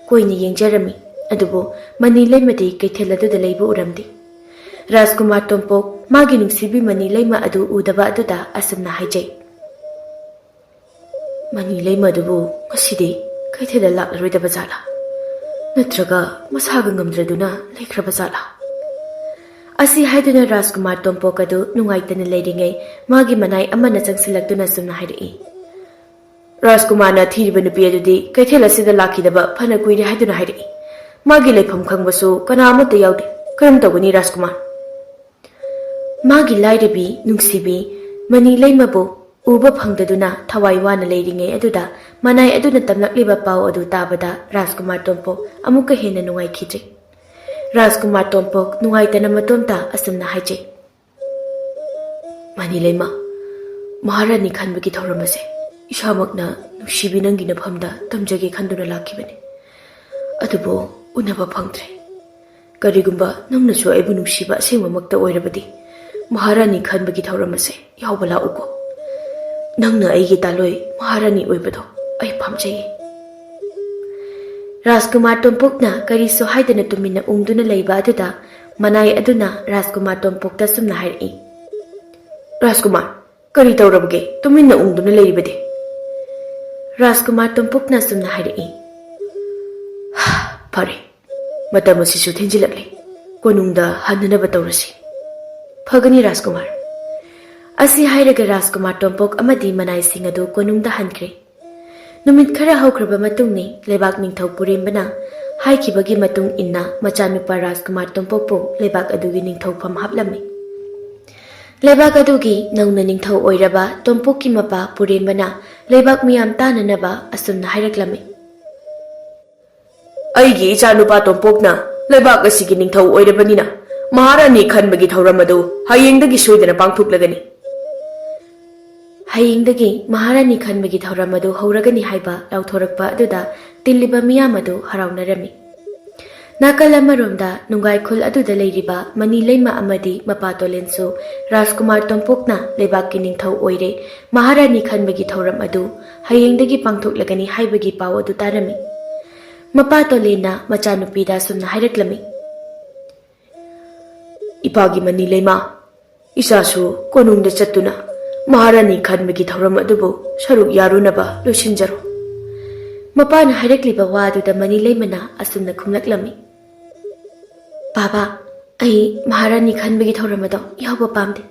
ꯀꯣꯏꯅ ꯌꯦꯡꯖꯔꯝꯃꯤ꯫ ꯑꯗꯨꯕꯨ ꯃꯅꯤ ꯂꯩꯃꯗꯤ ꯀꯩꯊꯦꯜ ꯑꯗꯨꯗ ꯂꯩꯕ ꯎꯔꯝꯗꯦ꯫ ꯔꯥꯖꯀꯨꯃꯥꯔ ꯇꯣꯝꯄꯣꯛ ꯃꯥꯒꯤ ꯅꯨꯡꯁꯤꯕꯤ ꯃꯅꯤ ꯂꯩꯃ ꯑꯗꯨ ꯎꯗꯕ ꯑꯗꯨꯗ ꯑꯁꯨꯝꯅ ꯍꯥꯏꯖꯩ, "ꯃꯅꯤ ꯂꯩꯃ ꯑꯗꯨꯕꯨ ꯉꯁꯤꯗꯤ ꯀꯩꯊꯦꯜꯗ ꯂꯥꯛꯂꯔꯣꯏꯗꯕ ꯖꯥꯠꯂꯥ? ꯅꯠꯇ꯭ꯔꯒ ꯃꯁꯥꯒ ꯉꯝꯗ꯭ꯔꯗꯨꯅ ꯂꯩꯈ꯭ꯔꯕ ꯖꯥꯠꯂꯥ?" ꯑꯁꯤ ꯍꯥꯏꯗꯨꯅ ꯔꯥꯖꯀꯨꯃꯥꯔ ꯇꯣꯝꯄꯣꯛ ꯑꯗꯨ ꯅꯨꯡꯉꯥꯏꯇꯅ ꯂꯩꯔꯤꯉꯩ ꯃꯥꯒꯤ ꯃꯅꯥꯏ ꯑꯃꯅ ꯆꯪꯁꯤꯜꯂꯛꯇꯨꯅ ꯑꯁꯨꯝꯅ ꯍꯥꯏꯔꯛꯏ, "ꯔꯥꯖꯀꯨꯃꯥꯔꯅ ꯊꯤꯔꯤꯕ ꯅꯨꯄꯤ ꯑꯗꯨꯗꯤ ꯀꯩꯊꯦꯜ ꯑꯁꯤꯗ ꯂꯥꯛꯈꯤꯗꯕ ꯐꯅ ꯀꯨꯏꯔꯦ ꯍꯥꯏꯗꯨꯅ ꯍꯥꯏꯔꯛꯏ꯫ ꯃꯥꯒꯤ ꯂꯩꯐꯝ ꯈꯪꯕꯁꯨ ꯀꯅꯥ ꯑꯃꯠꯇ ꯌꯥꯎꯗꯦ꯫ ꯀꯔꯝ ꯇꯧꯒꯅꯤ ꯔꯥꯖꯀꯨꯃꯥꯔ?" ꯃꯥꯒꯤ ꯂꯥꯏꯔꯕꯤ ꯅꯨꯡꯁꯤꯕꯤ ꯃꯅꯤ ꯂꯩꯃꯕꯨ ꯎꯕ ꯐꯪꯗꯗꯨꯅ ꯊꯋꯥꯏ ꯋꯥꯅ ꯂꯩꯔꯤꯉꯩ ꯑꯗꯨꯗ ꯃꯅꯥꯏ ꯑꯗꯨꯅ ꯇꯝꯂꯛꯂꯤꯕ ꯄꯥꯎ ꯑꯗꯨ ꯇꯥꯕꯗ ꯔꯥꯖꯀꯨꯃꯥꯔ ꯇꯣꯝꯄꯣꯛ ꯑꯃꯨꯛꯀ ꯍꯦꯟꯅ ꯅꯨꯡꯉꯥꯏꯈꯤꯗ꯭ꯔꯦ꯫ ꯔꯥꯖꯀꯨꯃꯥꯔ ꯇꯣꯝꯄꯣꯛ ꯅꯨꯡꯉꯥꯏꯇꯅ ꯃꯇꯣꯝꯇ ꯑꯁꯨꯝꯅ ꯍꯥꯏꯖꯩ, "ꯃꯅꯤ ꯂꯩꯃ, ꯃꯍꯥꯔꯥꯅꯤ ꯈꯟꯕꯒꯤ ꯊꯧꯔꯝ ꯑꯁꯦ ꯏꯁꯥꯃꯛꯅ ꯅꯨꯡꯁꯤꯕꯤ ꯅꯪꯒꯤ ꯅꯐꯝꯗ ꯇꯝꯖꯒꯦ ꯈꯟꯗꯨꯅ ꯂꯥꯛꯈꯤꯕꯅꯤ꯫ ꯑꯗꯨꯕꯨ ꯎꯅꯕ ꯐꯪꯗ꯭ꯔꯦ꯫ ꯀꯔꯤꯒꯨꯝꯕ ꯅꯪꯅꯁꯨ ꯑꯩꯕꯨ ꯅꯨꯡꯁꯤꯕ ꯑꯁꯦꯡꯕꯃꯛꯇ ꯑꯣꯏꯔꯕꯗꯤ ꯃꯍꯥꯔꯥꯅꯤ ꯈꯟꯕꯒꯤ ꯊꯧꯔꯝ ꯑꯁꯦ ꯌꯥꯎꯕ ꯂꯥꯛꯎꯀꯣ꯫ ꯅꯪꯅ ꯑꯩꯒꯤ ꯇꯥꯂꯣꯏ ꯃꯍꯥꯔꯥꯅꯤ ꯑꯣꯏꯕꯗꯣ ꯑꯩ ꯄꯥꯝꯖꯩꯌꯦ"꯫ ꯔꯥꯖꯀꯨꯃꯥꯔ ꯇꯣꯝꯄꯣꯛꯅ ꯀꯔꯤꯁꯨ ꯍꯥꯏꯗꯅ ꯇꯨꯃꯤꯟꯅ ꯎꯪꯗꯨꯅ ꯂꯩꯕ ꯑꯗꯨꯗ ꯃꯅꯥꯏ ꯑꯗꯨꯅ ꯔꯥꯖꯀꯨꯃꯥꯔ ꯇꯣꯝꯄꯣꯛꯇ ꯁꯨꯝꯅ ꯍꯥꯏꯔꯛꯏ, "ꯔꯥꯖꯀꯨꯃꯥꯔ, "ꯀꯔꯤ ꯇꯧꯔꯕꯒꯦ? ꯇꯨꯃꯤꯟꯅ ꯎꯪꯗꯨꯅ ꯂꯩꯔꯤꯕꯗꯤ?" ꯔꯥꯖꯀꯨꯃꯥꯔ ꯇꯣꯝꯄꯣꯛꯅ ꯑꯁꯨꯝꯅ ꯍꯥꯏꯔꯛꯏ꯫ "ꯐꯔꯦ, ꯃꯇꯝ ꯑꯁꯤꯁꯨ ꯊꯦꯡꯖꯤꯜꯂꯛꯂꯦ꯫ ꯀꯣꯅꯨꯡꯗ ꯍꯟꯅꯅꯕ ꯇꯧꯔꯁꯤ꯫" "ꯐꯒꯅꯤ ꯔꯥꯖꯀꯨꯃꯥꯔ꯫" ꯑꯁꯤ ꯍꯥꯏꯔꯒ ꯔꯥꯖꯀꯨꯃꯥꯔ ꯇꯣꯝꯄꯣꯛ ꯑꯃꯗꯤ ꯃꯅꯥꯏꯁꯤꯡ ꯑꯗꯨ ꯀꯣꯅꯨꯡꯗ ꯍꯟꯈ꯭ꯔꯦ꯫ ꯅꯨꯃꯤꯠ ꯈꯔ ꯍꯧꯈ꯭ꯔꯕ ꯃꯇꯨꯡꯅꯤ, ꯂꯩꯕꯥꯛ ꯅꯤꯡꯊꯧ ꯄꯨꯔꯦꯝꯕꯅ ꯍꯥꯏꯈꯤꯕꯒꯤ ꯃꯇꯨꯡ ꯏꯟꯅ ꯃꯆꯥꯅꯨꯄꯥ ꯔꯥꯖꯀꯨꯃꯥꯔ ꯇꯣꯝꯄꯣꯛꯄꯨ ꯂꯩꯕꯥꯛ ꯑꯗꯨꯒꯤ ꯅꯤꯡꯊꯧꯐꯝ ꯍꯥꯞꯂꯝꯃꯤ꯫ ꯂꯩꯕꯥꯛ ꯑꯗꯨꯒꯤ ꯅꯧꯅ ꯅꯤꯡꯊꯧ ꯑꯣꯏꯔꯕ ꯇꯣꯝꯄꯣꯛꯀꯤ ꯃꯄꯥ ꯄꯨꯔꯦꯝꯕꯅ ꯂꯩꯕꯥꯛ ꯃꯤꯌꯥꯝ ꯇꯥꯅꯅꯕ ꯑꯁꯨꯝꯅ ꯍꯥꯏꯔꯛꯂꯝꯃꯤ꯫ "ꯑꯩꯒꯤ ꯏꯆꯥꯅꯨꯄꯥ ꯇꯣꯝꯄꯣꯛꯅ ꯂꯩꯕꯥꯛ ꯑꯁꯤꯒꯤ ꯅꯤꯡꯊꯧ ꯑꯣꯏꯔꯕꯅꯤꯅ, ꯃꯍꯥꯔꯥꯅꯤ ꯈꯟꯕꯒꯤ ꯊꯧꯔꯝ ꯑꯗꯨ ꯍꯌꯦꯡꯗꯒꯤ ꯁꯣꯏꯗꯅ ꯄꯥꯡꯊꯣꯛꯂꯒꯅꯤ꯫" ꯍꯌꯦꯡꯗꯒꯤ ꯃꯍꯥꯔꯥꯅꯤ ꯈꯟꯕꯒꯤ ꯊꯧꯔꯝ ꯑꯗꯨ ꯍꯧꯔꯒꯅꯤ ꯍꯥꯏꯕ ꯂꯥꯎꯊꯣꯔꯛꯄ ꯑꯗꯨꯗ ꯇꯤꯜꯂꯤꯕ ꯃꯤꯌꯥꯝ ꯑꯗꯨ ꯍꯔꯥꯎꯅꯔꯝꯃꯤ꯫ ꯅꯥꯀꯜ ꯑꯃꯔꯣꯝꯗ ꯅꯨꯡꯒꯥꯏꯈꯨꯜ ꯑꯗꯨꯗ ꯂꯩꯔꯤꯕ ꯃꯅꯤ ꯂꯩꯃ ꯑꯃꯗꯤ ꯃꯄꯥ ꯇꯣꯂꯦꯟꯁꯨ ꯔꯥꯖꯀꯨꯃꯥꯔ ꯇꯣꯝꯄꯣꯛꯅ ꯂꯩꯕꯥꯛꯀꯤ ꯅꯤꯡꯊꯧ ꯑꯣꯏꯔꯦ, ꯃꯍꯥꯔꯥꯅꯤ ꯈꯟꯕꯒꯤ ꯊꯧꯔꯝ ꯑꯗꯨ ꯍꯌꯦꯡꯗꯒꯤ ꯄꯥꯡꯊꯣꯛꯂꯒꯅꯤ ꯍꯥꯏꯕꯒꯤ ꯄꯥꯎ ꯑꯗꯨ ꯇꯥꯔꯝꯃꯤ꯫ ꯃꯄꯥ ꯇꯣꯂꯦꯟꯅ ꯃꯆꯥꯅꯨꯄꯤꯗ ꯑꯁꯨꯝꯅ ꯍꯥꯏꯔꯛꯂꯝꯃꯤ꯫ "ꯏꯄꯥꯒꯤ ꯃꯅꯤ ꯂꯩꯃ, ꯏꯆꯥꯁꯨ ꯀꯣꯅꯨꯡꯗ ꯆꯠꯇꯨꯅ ꯃꯍꯥꯔꯥꯅꯤ ꯈꯟꯕꯒꯤ ꯊꯧꯔꯝ ꯑꯗꯨꯕꯨ ꯁꯔꯨꯛ ꯌꯥꯔꯨꯅꯕ ꯂꯣꯏꯁꯤꯟꯖꯔꯣ꯫" ꯃꯄꯥꯅ ꯍꯥꯏꯔꯛꯂꯤꯕ ꯋꯥꯗꯨꯗ ꯃꯅꯤ ꯂꯩꯃꯅ ꯑꯁꯨꯝꯅ ꯈꯨꯝꯂꯛꯂꯝꯃꯤ꯫ "ꯕꯥꯕꯥ, ꯑꯩ ꯃꯍꯥꯔꯥꯅꯤ ꯈꯟꯕꯒꯤ ꯊꯧꯔꯝ ꯑꯗꯣ ꯌꯥꯎꯕ ꯄꯥꯝꯗꯦ꯫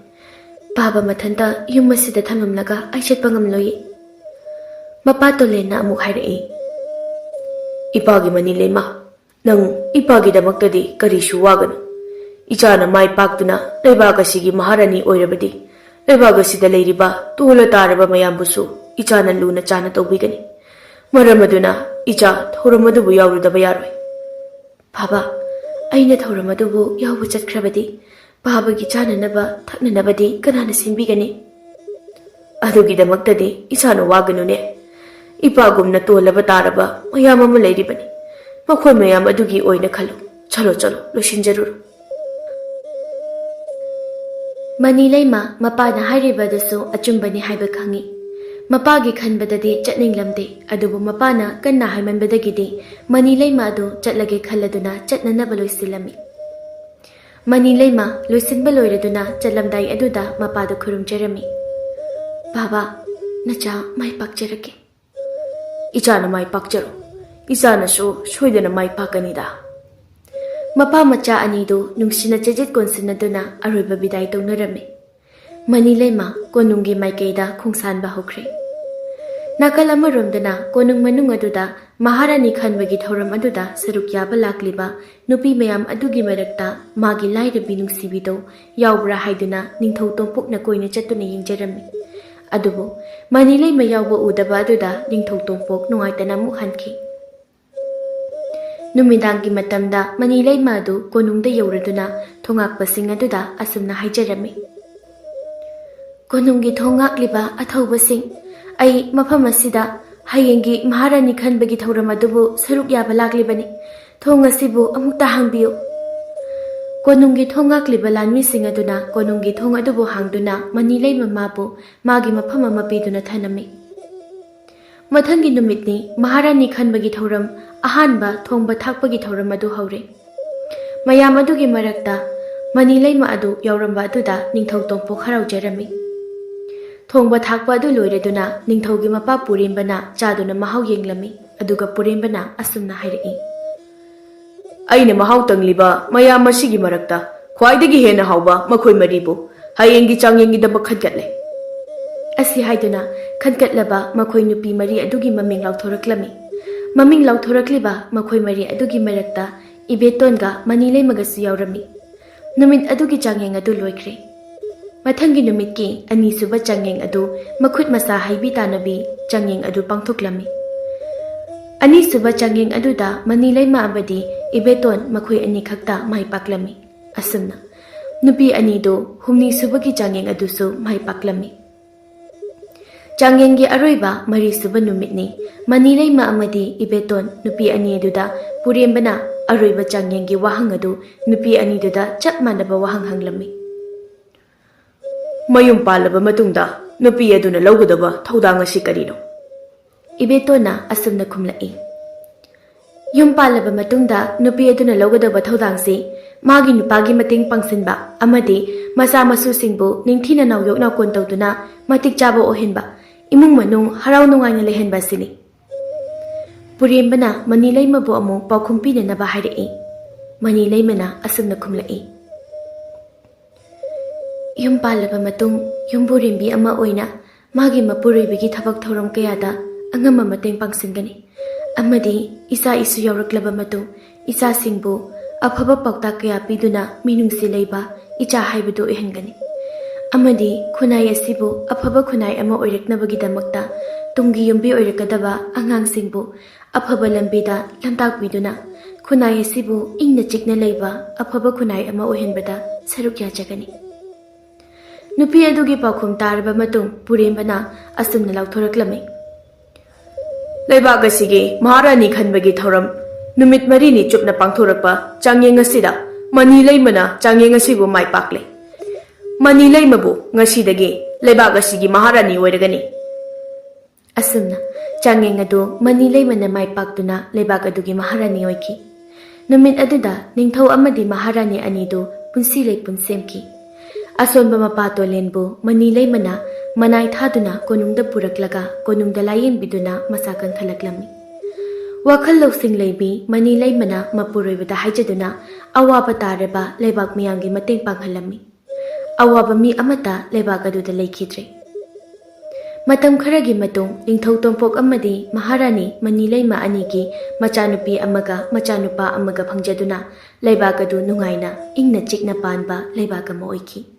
ꯕꯥꯕꯥ ꯃꯊꯟꯇ ꯌꯨꯝ ꯑꯁꯤꯗ ꯊꯝꯂꯝꯂꯒ ꯑꯩ ꯆꯠꯄ ꯉꯝꯂꯣꯏꯌꯦ꯫" ꯃꯄꯥ ꯇꯣꯂꯦꯟꯅ ꯑꯃꯨꯛ ꯍꯥꯏꯔꯛꯏ꯫ "ꯏꯄꯥꯒꯤ ꯃꯅꯤ ꯂꯩꯃ, ꯅꯪ ꯏꯄꯥꯒꯤꯗꯃꯛꯇꯗꯤ ꯀꯔꯤꯁꯨ ꯋꯥꯒꯅꯨ꯫ ꯏꯆꯥꯅ ꯃꯥꯏ ꯄꯥꯛꯇꯨꯅ ꯂꯩꯕꯥꯛ ꯑꯁꯤꯒꯤ ꯃꯍꯥꯔꯥꯅꯤ ꯑꯣꯏꯔꯕꯗꯤ, ꯂꯩꯕꯥꯛ ꯑꯁꯤꯗ ꯂꯩꯔꯤꯕ ꯇꯣꯜꯂ ꯇꯥꯔꯕ ꯃꯌꯥꯝꯕꯨꯁꯨ ꯏꯆꯥꯅ ꯂꯨꯅ ꯆꯥꯅ ꯇꯧꯕꯤꯒꯅꯤ꯫ ꯃꯔꯝ ꯑꯗꯨꯅ ꯏꯆꯥ ꯊꯧꯔꯝ ꯑꯗꯨꯕꯨ ꯌꯥꯎꯔꯨꯗꯕ ꯌꯥꯔꯣꯏ꯫" "ꯕꯥꯕꯥ, ꯑꯩꯅ ꯊꯧꯔꯝ ꯑꯗꯨꯕꯨ ꯌꯥꯎꯕ ꯆꯠꯈ꯭ꯔꯕꯗꯤ ꯕꯥꯕꯥꯒꯤ ꯆꯥꯅꯅꯕ ꯊꯛꯅꯅꯕꯗꯤ ꯀꯅꯥꯅ ꯁꯤꯟꯕꯤꯒꯅꯤ?" "ꯑꯗꯨꯒꯤꯗꯃꯛꯇꯗꯤ ꯏꯆꯥꯅ ꯋꯥꯒꯅꯨꯅꯦ꯫ ꯏꯄꯥꯒꯨꯝꯅ ꯇꯣꯜꯂꯕ ꯇꯥꯔꯕ ꯃꯌꯥꯝ ꯑꯃ ꯂꯩꯔꯤꯕꯅꯤ꯫ ꯃꯈꯣꯏ ꯃꯌꯥꯝ ꯑꯗꯨꯒꯤ ꯑꯣꯏꯅ ꯈꯜꯂꯨ꯫ ꯆꯠꯂꯣ, ꯆꯠꯂꯣ, ꯂꯣꯏꯁꯤꯟꯖꯔꯨꯔꯣ꯫" ꯃꯅꯤ ꯂꯩꯃ ꯃꯄꯥꯅ ꯍꯥꯏꯔꯤꯕ ꯑꯗꯨꯁꯨ ꯑꯆꯨꯝꯕꯅꯤ ꯍꯥꯏꯕ ꯈꯪꯏ꯫ ꯃꯄꯥꯒꯤ ꯈꯟꯕꯗꯗꯤ ꯆꯠꯅꯤꯡꯂꯝꯗꯦ, ꯑꯗꯨꯕꯨ ꯃꯄꯥꯅ ꯀꯟꯅ ꯍꯥꯏꯃꯟꯕꯗꯒꯤꯗꯤ ꯃꯅꯤ ꯂꯩꯃ ꯑꯗꯨ ꯆꯠꯂꯒꯦ ꯈꯜꯂꯗꯨꯅ ꯆꯠꯅꯅꯕ ꯂꯣꯏꯁꯤꯜꯂꯝꯃꯤ꯫ ꯃꯅꯤ ꯂꯩꯃ ꯂꯣꯏꯁꯤꯟꯕ ꯂꯣꯏꯔꯗꯨꯅ ꯆꯠꯂꯝꯗꯥꯏ ꯑꯗꯨꯗ ꯃꯄꯥꯗꯨ ꯈꯨꯔꯨꯝꯖꯔꯝꯃꯤ꯫ "ꯕꯥꯕꯥ, ꯅꯆꯥ ꯃꯥꯏ ꯄꯥꯛꯆꯔꯒꯦ꯫" "ꯏꯆꯥꯅ ꯃꯥꯏ ꯄꯥꯛꯆꯔꯣ꯫ ꯏꯆꯥꯅꯁꯨ ꯁꯣꯏꯗꯅ ꯃꯥꯏ ꯄꯥꯛꯀꯅꯤꯗ꯫" ꯃꯄꯥ ꯃꯆꯥ ꯑꯅꯤꯗꯨ ꯅꯨꯡꯁꯤꯅ ꯆꯦꯖꯦꯠ ꯀꯣꯟꯁꯤꯟꯅꯗꯨꯅ ꯑꯔꯣꯏꯕ ꯕꯤꯗꯥꯏ ꯇꯧꯅꯔꯝꯃꯤ꯫ ꯃꯅꯤ ꯂꯩꯃ ꯀꯣꯅꯨꯡꯒꯤ ꯃꯥꯏꯀꯩꯗ ꯈꯣꯡꯁꯥꯟꯕ ꯍꯧꯈ꯭ꯔꯦ꯫ ꯅꯥꯀꯜ ꯑꯃꯔꯣꯝꯗꯅ ꯀꯣꯅꯨꯡ ꯃꯅꯨꯡ ꯑꯗꯨꯗ ꯃꯍꯥꯔꯥꯅꯤ ꯈꯟꯕꯒꯤ ꯊꯧꯔꯝ ꯑꯗꯨꯗ ꯁꯔꯨꯛ ꯌꯥꯕ ꯂꯥꯛꯂꯤꯕ ꯅꯨꯄꯤ ꯃꯌꯥꯝ ꯑꯗꯨꯒꯤ ꯃꯔꯛꯇ ꯃꯥꯒꯤ ꯂꯥꯏꯔꯕꯤ ꯅꯨꯡꯁꯤꯕꯤꯗꯣ ꯌꯥꯎꯕ꯭ꯔꯥ ꯍꯥꯏꯗꯨꯅ ꯅꯤꯡꯊꯧ ꯇꯣꯝꯄꯣꯛꯅ ꯀꯣꯏꯅ ꯆꯠꯇꯨꯅ ꯌꯦꯡꯖꯔꯝꯃꯤ꯫ ꯑꯗꯨꯕꯨ ꯃꯅꯤ ꯂꯩꯃ ꯌꯥꯎꯕ ꯎꯗꯕ ꯑꯗꯨꯗ ꯅꯤꯡꯊꯧ ꯇꯣꯝꯄꯣꯛ ꯅꯨꯡꯉꯥꯏꯇꯅ ꯑꯃꯨꯛ ꯍꯟꯈꯤ꯫ ꯅꯨꯃꯤꯗꯥꯡꯒꯤ ꯃꯇꯝꯗ ꯃꯅꯤ ꯂꯩꯃ ꯑꯗꯨ ꯀꯣꯅꯨꯡꯗ ꯌꯧꯔꯗꯨꯅ ꯊꯣꯉꯥꯛꯄꯁꯤꯡ ꯑꯗꯨꯗ ꯑꯁꯨꯝꯅ ꯍꯥꯏꯖꯔꯝꯃꯤ: "ꯀꯣꯅꯨꯡꯒꯤ ꯊꯣꯡ ꯉꯥꯛꯂꯤꯕ ꯑꯊꯧꯕꯁꯤꯡ, ꯑꯩ ꯃꯐꯝ ꯑꯁꯤꯗ ꯍꯌꯦꯡꯒꯤ ꯃꯍꯥꯔꯥꯅꯤ ꯈꯟꯕꯒꯤ ꯊꯧꯔꯝ ꯑꯗꯨꯕꯨ ꯁꯔꯨꯛ ꯌꯥꯕ ꯂꯥꯛꯂꯤꯕꯅꯤ꯫ ꯊꯣꯡ ꯑꯁꯤꯕꯨ ꯑꯃꯨꯛꯇ ꯍꯥꯡꯕꯤꯌꯨ꯫" ꯀꯣꯅꯨꯡꯒꯤ ꯊꯣꯡ ꯉꯥꯛꯂꯤꯕ ꯂꯥꯟꯃꯤꯁꯤꯡ ꯑꯗꯨꯅ ꯀꯣꯅꯨꯡꯒꯤ ꯊꯣꯡ ꯑꯗꯨꯕꯨ ꯍꯥꯡꯗꯨꯅ ꯃꯅꯤ ꯂꯩꯃ ꯃꯥꯕꯨ ꯃꯥꯒꯤ ꯃꯐꯝ ꯑꯃ ꯄꯤꯗꯨꯅ ꯊꯅꯝꯃꯤ꯫ ꯃꯊꯪꯒꯤ ꯅꯨꯃꯤꯠꯅꯤ ꯃꯍꯥꯔꯥꯅꯤ ꯈꯟꯕꯒꯤ ꯊꯧꯔꯝ, ꯑꯍꯥꯟꯕ ꯊꯣꯡꯕ ꯊꯥꯛꯄꯒꯤ ꯊꯧꯔꯝ ꯑꯗꯨ ꯍꯧꯔꯦ꯫ ꯃꯌꯥꯝ ꯑꯗꯨꯒꯤ ꯃꯔꯛꯇ ꯃꯅꯤ ꯂꯩꯃ ꯑꯗꯨ ꯌꯥꯎꯔꯝꯕ ꯑꯗꯨꯗ ꯅꯤꯡꯊꯧ ꯇꯣꯝꯄꯣꯛ ꯍꯔꯥꯎꯖꯔꯝꯃꯤ꯫ ꯊꯣꯡꯕ ꯊꯥꯛꯄ ꯑꯗꯨ ꯂꯣꯏꯔꯗꯨꯅ ꯅꯤꯡꯊꯧꯒꯤ ꯃꯄꯥ ꯄꯨꯔꯦꯝꯕꯅ ꯆꯥꯗꯨꯅ ꯃꯍꯥꯎ ꯌꯦꯡꯂꯝꯃꯤ꯫ ꯑꯗꯨꯒ ꯄꯨꯔꯦꯝꯕꯅ ꯑꯁꯨꯝꯅ ꯍꯥꯏꯔꯛꯏ: "ꯑꯩꯅ ꯃꯍꯥꯎ ꯇꯪꯂꯤꯕ ꯃꯌꯥꯝ ꯑꯁꯤꯒꯤ ꯃꯔꯛꯇ ꯈ꯭ꯋꯥꯏꯗꯒꯤ ꯍꯦꯟꯅ ꯍꯥꯎꯕ ꯃꯈꯣꯏ ꯃꯔꯤꯕꯨ ꯍꯌꯦꯡꯒꯤ ꯆꯥꯡꯌꯦꯡꯒꯤꯗꯃꯛ ꯈꯟꯒꯠꯂꯦ꯫" ꯑꯁꯤ ꯍꯥꯏꯗꯨꯅ ꯈꯟꯒꯠꯂꯕ ꯃꯈꯣꯏ ꯅꯨꯄꯤ ꯃꯔꯤ ꯑꯗꯨꯒꯤ ꯃꯃꯤꯡ ꯂꯥꯎꯊꯣꯔꯛꯂꯝꯃꯤ꯫ ꯃꯃꯤꯡ ꯂꯥꯎꯊꯣꯔꯛꯂꯤꯕ ꯃꯈꯣꯏ ꯃꯔꯤ ꯑꯗꯨꯒꯤ ꯃꯔꯛꯇ ꯏꯕꯦꯇꯣꯟꯒ ꯃꯅꯤ ꯂꯩꯃꯒꯁꯨ ꯌꯥꯎꯔꯝꯃꯤ꯫ ꯅꯨꯃꯤꯠ ꯑꯗꯨꯒꯤ ꯆꯥꯡꯌꯦꯡ ꯑꯗꯨ ꯂꯣꯏꯈ꯭ꯔꯦ꯫ ꯃꯊꯪꯒꯤ ꯅꯨꯃꯤꯠꯀꯤ ꯑꯅꯤꯁꯨꯕ ꯆꯥꯡꯌꯦꯡ ꯑꯗꯨ ꯃꯈꯨꯠ ꯃꯁꯥ ꯍꯩꯕꯤ ꯇꯥꯟꯅꯕꯤ ꯆꯥꯡꯌꯦꯡ ꯑꯗꯨ ꯄꯥꯡꯊꯣꯛꯂꯝꯃꯤ꯫ ꯑꯅꯤꯁꯨꯕ ꯆꯥꯡꯌꯦꯡ ꯑꯗꯨꯗ ꯃꯅꯤ ꯂꯩꯃ ꯑꯃꯗꯤ ꯏꯕꯦꯇꯣꯟ ꯃꯈꯣꯏ ꯑꯅꯤꯈꯛꯇ ꯃꯥꯏ ꯄꯥꯛꯂꯝꯃꯤ꯫ ꯑꯁꯨꯝꯅ ꯅꯨꯄꯤ ꯑꯅꯤꯗꯨ ꯍꯨꯝꯅꯤꯁꯨꯕꯒꯤ ꯆꯥꯡꯌꯦꯡ ꯑꯗꯨꯁꯨ ꯃꯥꯏ ꯄꯥꯛꯂꯝꯃꯤ꯫ ꯆꯥꯡꯌꯦꯡꯒꯤ ꯑꯔꯣꯏꯕ ꯃꯔꯤꯁꯨꯕ ꯅꯨꯃꯤꯠꯅꯤ꯫ ꯃꯅꯤ ꯂꯩꯃ ꯑꯃꯗꯤ ꯏꯕꯦꯇꯣꯟ ꯅꯨꯄꯤ ꯑꯅꯤ ꯑꯗꯨꯗ ꯄꯨꯔꯦꯝꯕꯅ ꯑꯔꯣꯏꯕ ꯆꯥꯡꯌꯦꯡꯒꯤ ꯋꯥꯍꯪ ꯑꯗꯨ ꯅꯨꯄꯤ ꯑꯅꯤꯗꯨꯗ ꯆꯞ ꯃꯥꯟꯅꯕ ꯋꯥꯍꯪ ꯍꯪꯂꯝꯃꯤ꯫ "ꯃꯌꯨꯝ ꯄꯥꯜꯂꯕ ꯃꯇꯨꯡꯗ ꯅꯨꯄꯤ ꯑꯗꯨꯅ ꯂꯧꯒꯗꯕ ꯊꯧꯗꯥꯡ ꯑꯁꯤ ꯀꯔꯤꯅꯣ?" ꯏꯕꯦꯇꯣꯟꯅ ꯑꯁꯨꯝꯅ ꯈꯨꯝꯂꯛꯏ: "ꯌꯨꯝ ꯄꯥꯜꯂꯕ ꯃꯇꯨꯡꯗ ꯅꯨꯄꯤ ꯑꯗꯨꯅ ꯂꯧꯒꯗꯕ ꯊꯧꯗꯥꯡꯁꯤ ꯃꯥꯒꯤ ꯅꯨꯄꯥꯒꯤ ꯃꯇꯦꯡ ꯄꯥꯡꯁꯤꯟꯕ ꯑꯃꯗꯤ ꯃꯆꯥ ꯃꯁꯨꯁꯤꯡꯕꯨ ꯅꯤꯡꯊꯤꯅ ꯅꯥꯎꯌꯣꯛ ꯅꯥꯎꯀꯣꯟ ꯇꯧꯗꯨꯅ ꯃꯇꯤꯛ ꯆꯥꯕ ꯑꯣꯏꯍꯟꯕ, ꯏꯃꯨꯡ ꯃꯅꯨꯡ ꯍꯔꯥꯎ ꯅꯨꯡꯉꯥꯏꯅ ꯂꯩꯍꯟꯕ ꯑꯁꯤꯅꯤ꯫ ꯄꯨꯔꯦꯝꯕꯅ ꯃꯅꯤ ꯂꯩꯃꯕꯨ ꯑꯃꯨꯛ ꯄꯥꯎꯈꯨꯝ ꯄꯤꯅꯅꯕ ꯍꯥꯏꯔꯛꯏ꯫ ꯃꯅꯤ ꯂꯩꯃꯅ ꯑꯁꯨꯝꯅ ꯈꯨꯝꯂꯛꯏ: ꯌꯨꯝ ꯄꯥꯜꯂꯕ ꯃꯇꯨꯡ ꯌꯨꯝꯕꯨꯔꯦꯝꯕꯤ ꯑꯃ ꯑꯣꯏꯅ ꯃꯥꯒꯤ ꯃꯄꯨꯔꯣꯏꯕꯒꯤ ꯊꯕꯛ ꯊꯧꯔꯝ ꯀꯌꯥꯗ ꯑꯉꯝꯕ ꯃꯇꯦꯡ ꯄꯥꯡꯁꯤꯟꯒꯅꯤ ꯑꯃꯗꯤ ꯏꯆꯥ ꯏꯁꯨ ꯌꯥꯎꯔꯛꯂꯕ ꯃꯇꯨꯡ ꯏꯆꯥꯁꯤꯡꯕꯨ ꯑꯐꯕ ꯄꯥꯎꯇꯥꯛ ꯀꯌꯥ ꯄꯤꯗꯨꯅ ꯃꯤꯅꯨꯡꯁꯤ ꯂꯩꯕ ꯏꯆꯥ ꯍꯥꯏꯕꯗꯨ ꯑꯣꯏꯍꯟꯒꯅꯤ ꯑꯃꯗꯤ ꯈꯨꯟꯅꯥꯏ ꯑꯁꯤꯕꯨ ꯑꯐꯕ ꯈꯨꯟꯅꯥꯏ ꯑꯃ ꯑꯣꯏꯔꯛꯅꯕꯒꯤꯗꯃꯛꯇ ꯇꯨꯡꯒꯤ ꯌꯨꯝꯕꯤ ꯑꯣꯏꯔꯛꯀꯗꯕ ꯑꯉꯥꯡꯁꯤꯡꯕꯨ ꯑꯐꯕ ꯂꯝꯕꯤꯗ ꯂꯝꯇꯥꯛꯄꯤꯗꯨꯅ ꯈꯨꯟꯅꯥꯏ ꯑꯁꯤꯕꯨ ꯏꯪꯅ ꯆꯤꯛꯅ ꯂꯩꯕ ꯑꯐꯕ ꯈꯨꯟꯅꯥꯏ ꯑꯃ ꯑꯣꯏꯍꯟꯕꯗ ꯁꯔꯨꯛ ꯌꯥꯖꯒꯅꯤ꯫ ꯅꯨꯄꯤ ꯑꯗꯨꯒꯤ ꯄꯥꯎꯈꯨꯝ ꯇꯥꯔꯕ ꯃꯇꯨꯡ ꯄꯨꯔꯦꯝꯕꯅ ꯑꯁꯨꯝꯅ ꯂꯥꯎꯊꯣꯔꯛꯂꯝꯃꯤ: ꯂꯩꯕꯥꯛ ꯑꯁꯤꯒꯤ ꯃꯍꯥꯔꯥꯅꯤ ꯈꯟꯕꯒꯤ ꯊꯧꯔꯝ ꯅꯨꯃꯤꯠ ꯃꯔꯤꯅꯤ ꯆꯨꯞꯅ ꯄꯥꯡꯊꯣꯔꯛꯄ ꯆꯥꯡꯌꯦꯡ ꯑꯁꯤꯗ ꯃꯅꯤ ꯂꯩꯃꯅ ꯆꯥꯡꯌꯦꯡ ꯑꯁꯤꯕꯨ ꯃꯥꯏ ꯄꯥꯛꯂꯦ꯫ ꯃꯅꯤ ꯂꯩꯃꯕꯨ ꯉꯁꯤꯗꯒꯤ ꯂꯩꯕꯥꯛ ꯑꯁꯤꯒꯤ ꯃꯍꯥꯔꯥꯅꯤ ꯑꯣꯏꯔꯒꯅꯤ꯫ ꯑꯁꯨꯝꯅ ꯆꯥꯡꯌꯦꯡ ꯑꯗꯨ ꯃꯅꯤ ꯂꯩꯃꯅ ꯃꯥꯏ ꯄꯥꯛꯇꯨꯅ ꯂꯩꯕꯥꯛ ꯑꯗꯨꯒꯤ ꯃꯍꯥꯔꯥꯅꯤ ꯑꯣꯏꯈꯤ꯫ ꯅꯨꯃꯤꯠ ꯑꯗꯨꯗ ꯅꯤꯡꯊꯧ ꯑꯃꯗꯤ ꯃꯍꯥꯔꯥꯅꯤ ꯑꯅꯤꯗꯨ ꯄꯨꯟꯁꯤ ꯂꯩꯄꯨꯟ ꯁꯦꯝꯈꯤ꯫ ꯑꯁꯣꯟꯕ ꯃꯄꯥ ꯇꯣꯂꯦꯟꯕꯨ ꯃꯅꯤ ꯂꯩꯃꯅ ꯃꯅꯥꯏ ꯊꯥꯗꯨꯅ ꯀꯣꯅꯨꯡꯗ ꯄꯨꯔꯛꯂꯒ ꯀꯣꯅꯨꯡꯗ ꯂꯥꯌꯦꯡꯕꯤꯗꯨꯅ ꯃꯁꯥ ꯀꯟꯈꯠꯂꯛꯂꯝꯃꯤ꯫ ꯋꯥꯈꯜ ꯂꯧꯁꯤꯡ ꯂꯩꯕꯤ ꯃꯅꯤ ꯂꯩꯃꯅ ꯃꯄꯨꯔꯣꯏꯕꯗ ꯍꯥꯏꯖꯗꯨꯅ ꯑꯋꯥꯕ ꯇꯥꯔꯕ ꯂꯩꯕꯥꯛ ꯃꯤꯌꯥꯝꯒꯤ ꯃꯇꯦꯡ ꯄꯥꯡꯍꯜꯂꯝꯃꯤ꯫ ꯑꯋꯥꯕ ꯃꯤ ꯑꯃꯠꯇ ꯂꯩꯕꯥꯛ ꯑꯗꯨꯗ ꯂꯩꯈꯤꯗ꯭ꯔꯦ꯫ ꯃꯇꯝ ꯈꯔꯒꯤ ꯃꯇꯨꯡ ꯅꯤꯡꯊꯧ ꯇꯣꯝꯄꯣꯛ ꯑꯃꯗꯤ ꯃꯍꯥꯔꯥꯅꯤ ꯃꯅꯤ ꯂꯩꯃ ꯑꯅꯤꯒꯤ ꯃꯆꯥꯅꯨꯄꯤ ꯑꯃꯒ ꯃꯆꯥꯅꯨꯄꯥ ꯑꯃꯒ ꯐꯪꯖꯗꯨꯅ ꯂꯩꯕꯥꯛ ꯑꯗꯨ ꯅꯨꯡꯉꯥꯏꯅ ꯏꯪꯅ ꯆꯤꯛꯅ ꯄꯥꯟꯕ ꯂꯩꯕꯥꯛ ꯑꯃ ꯑꯣꯏꯈꯤ꯫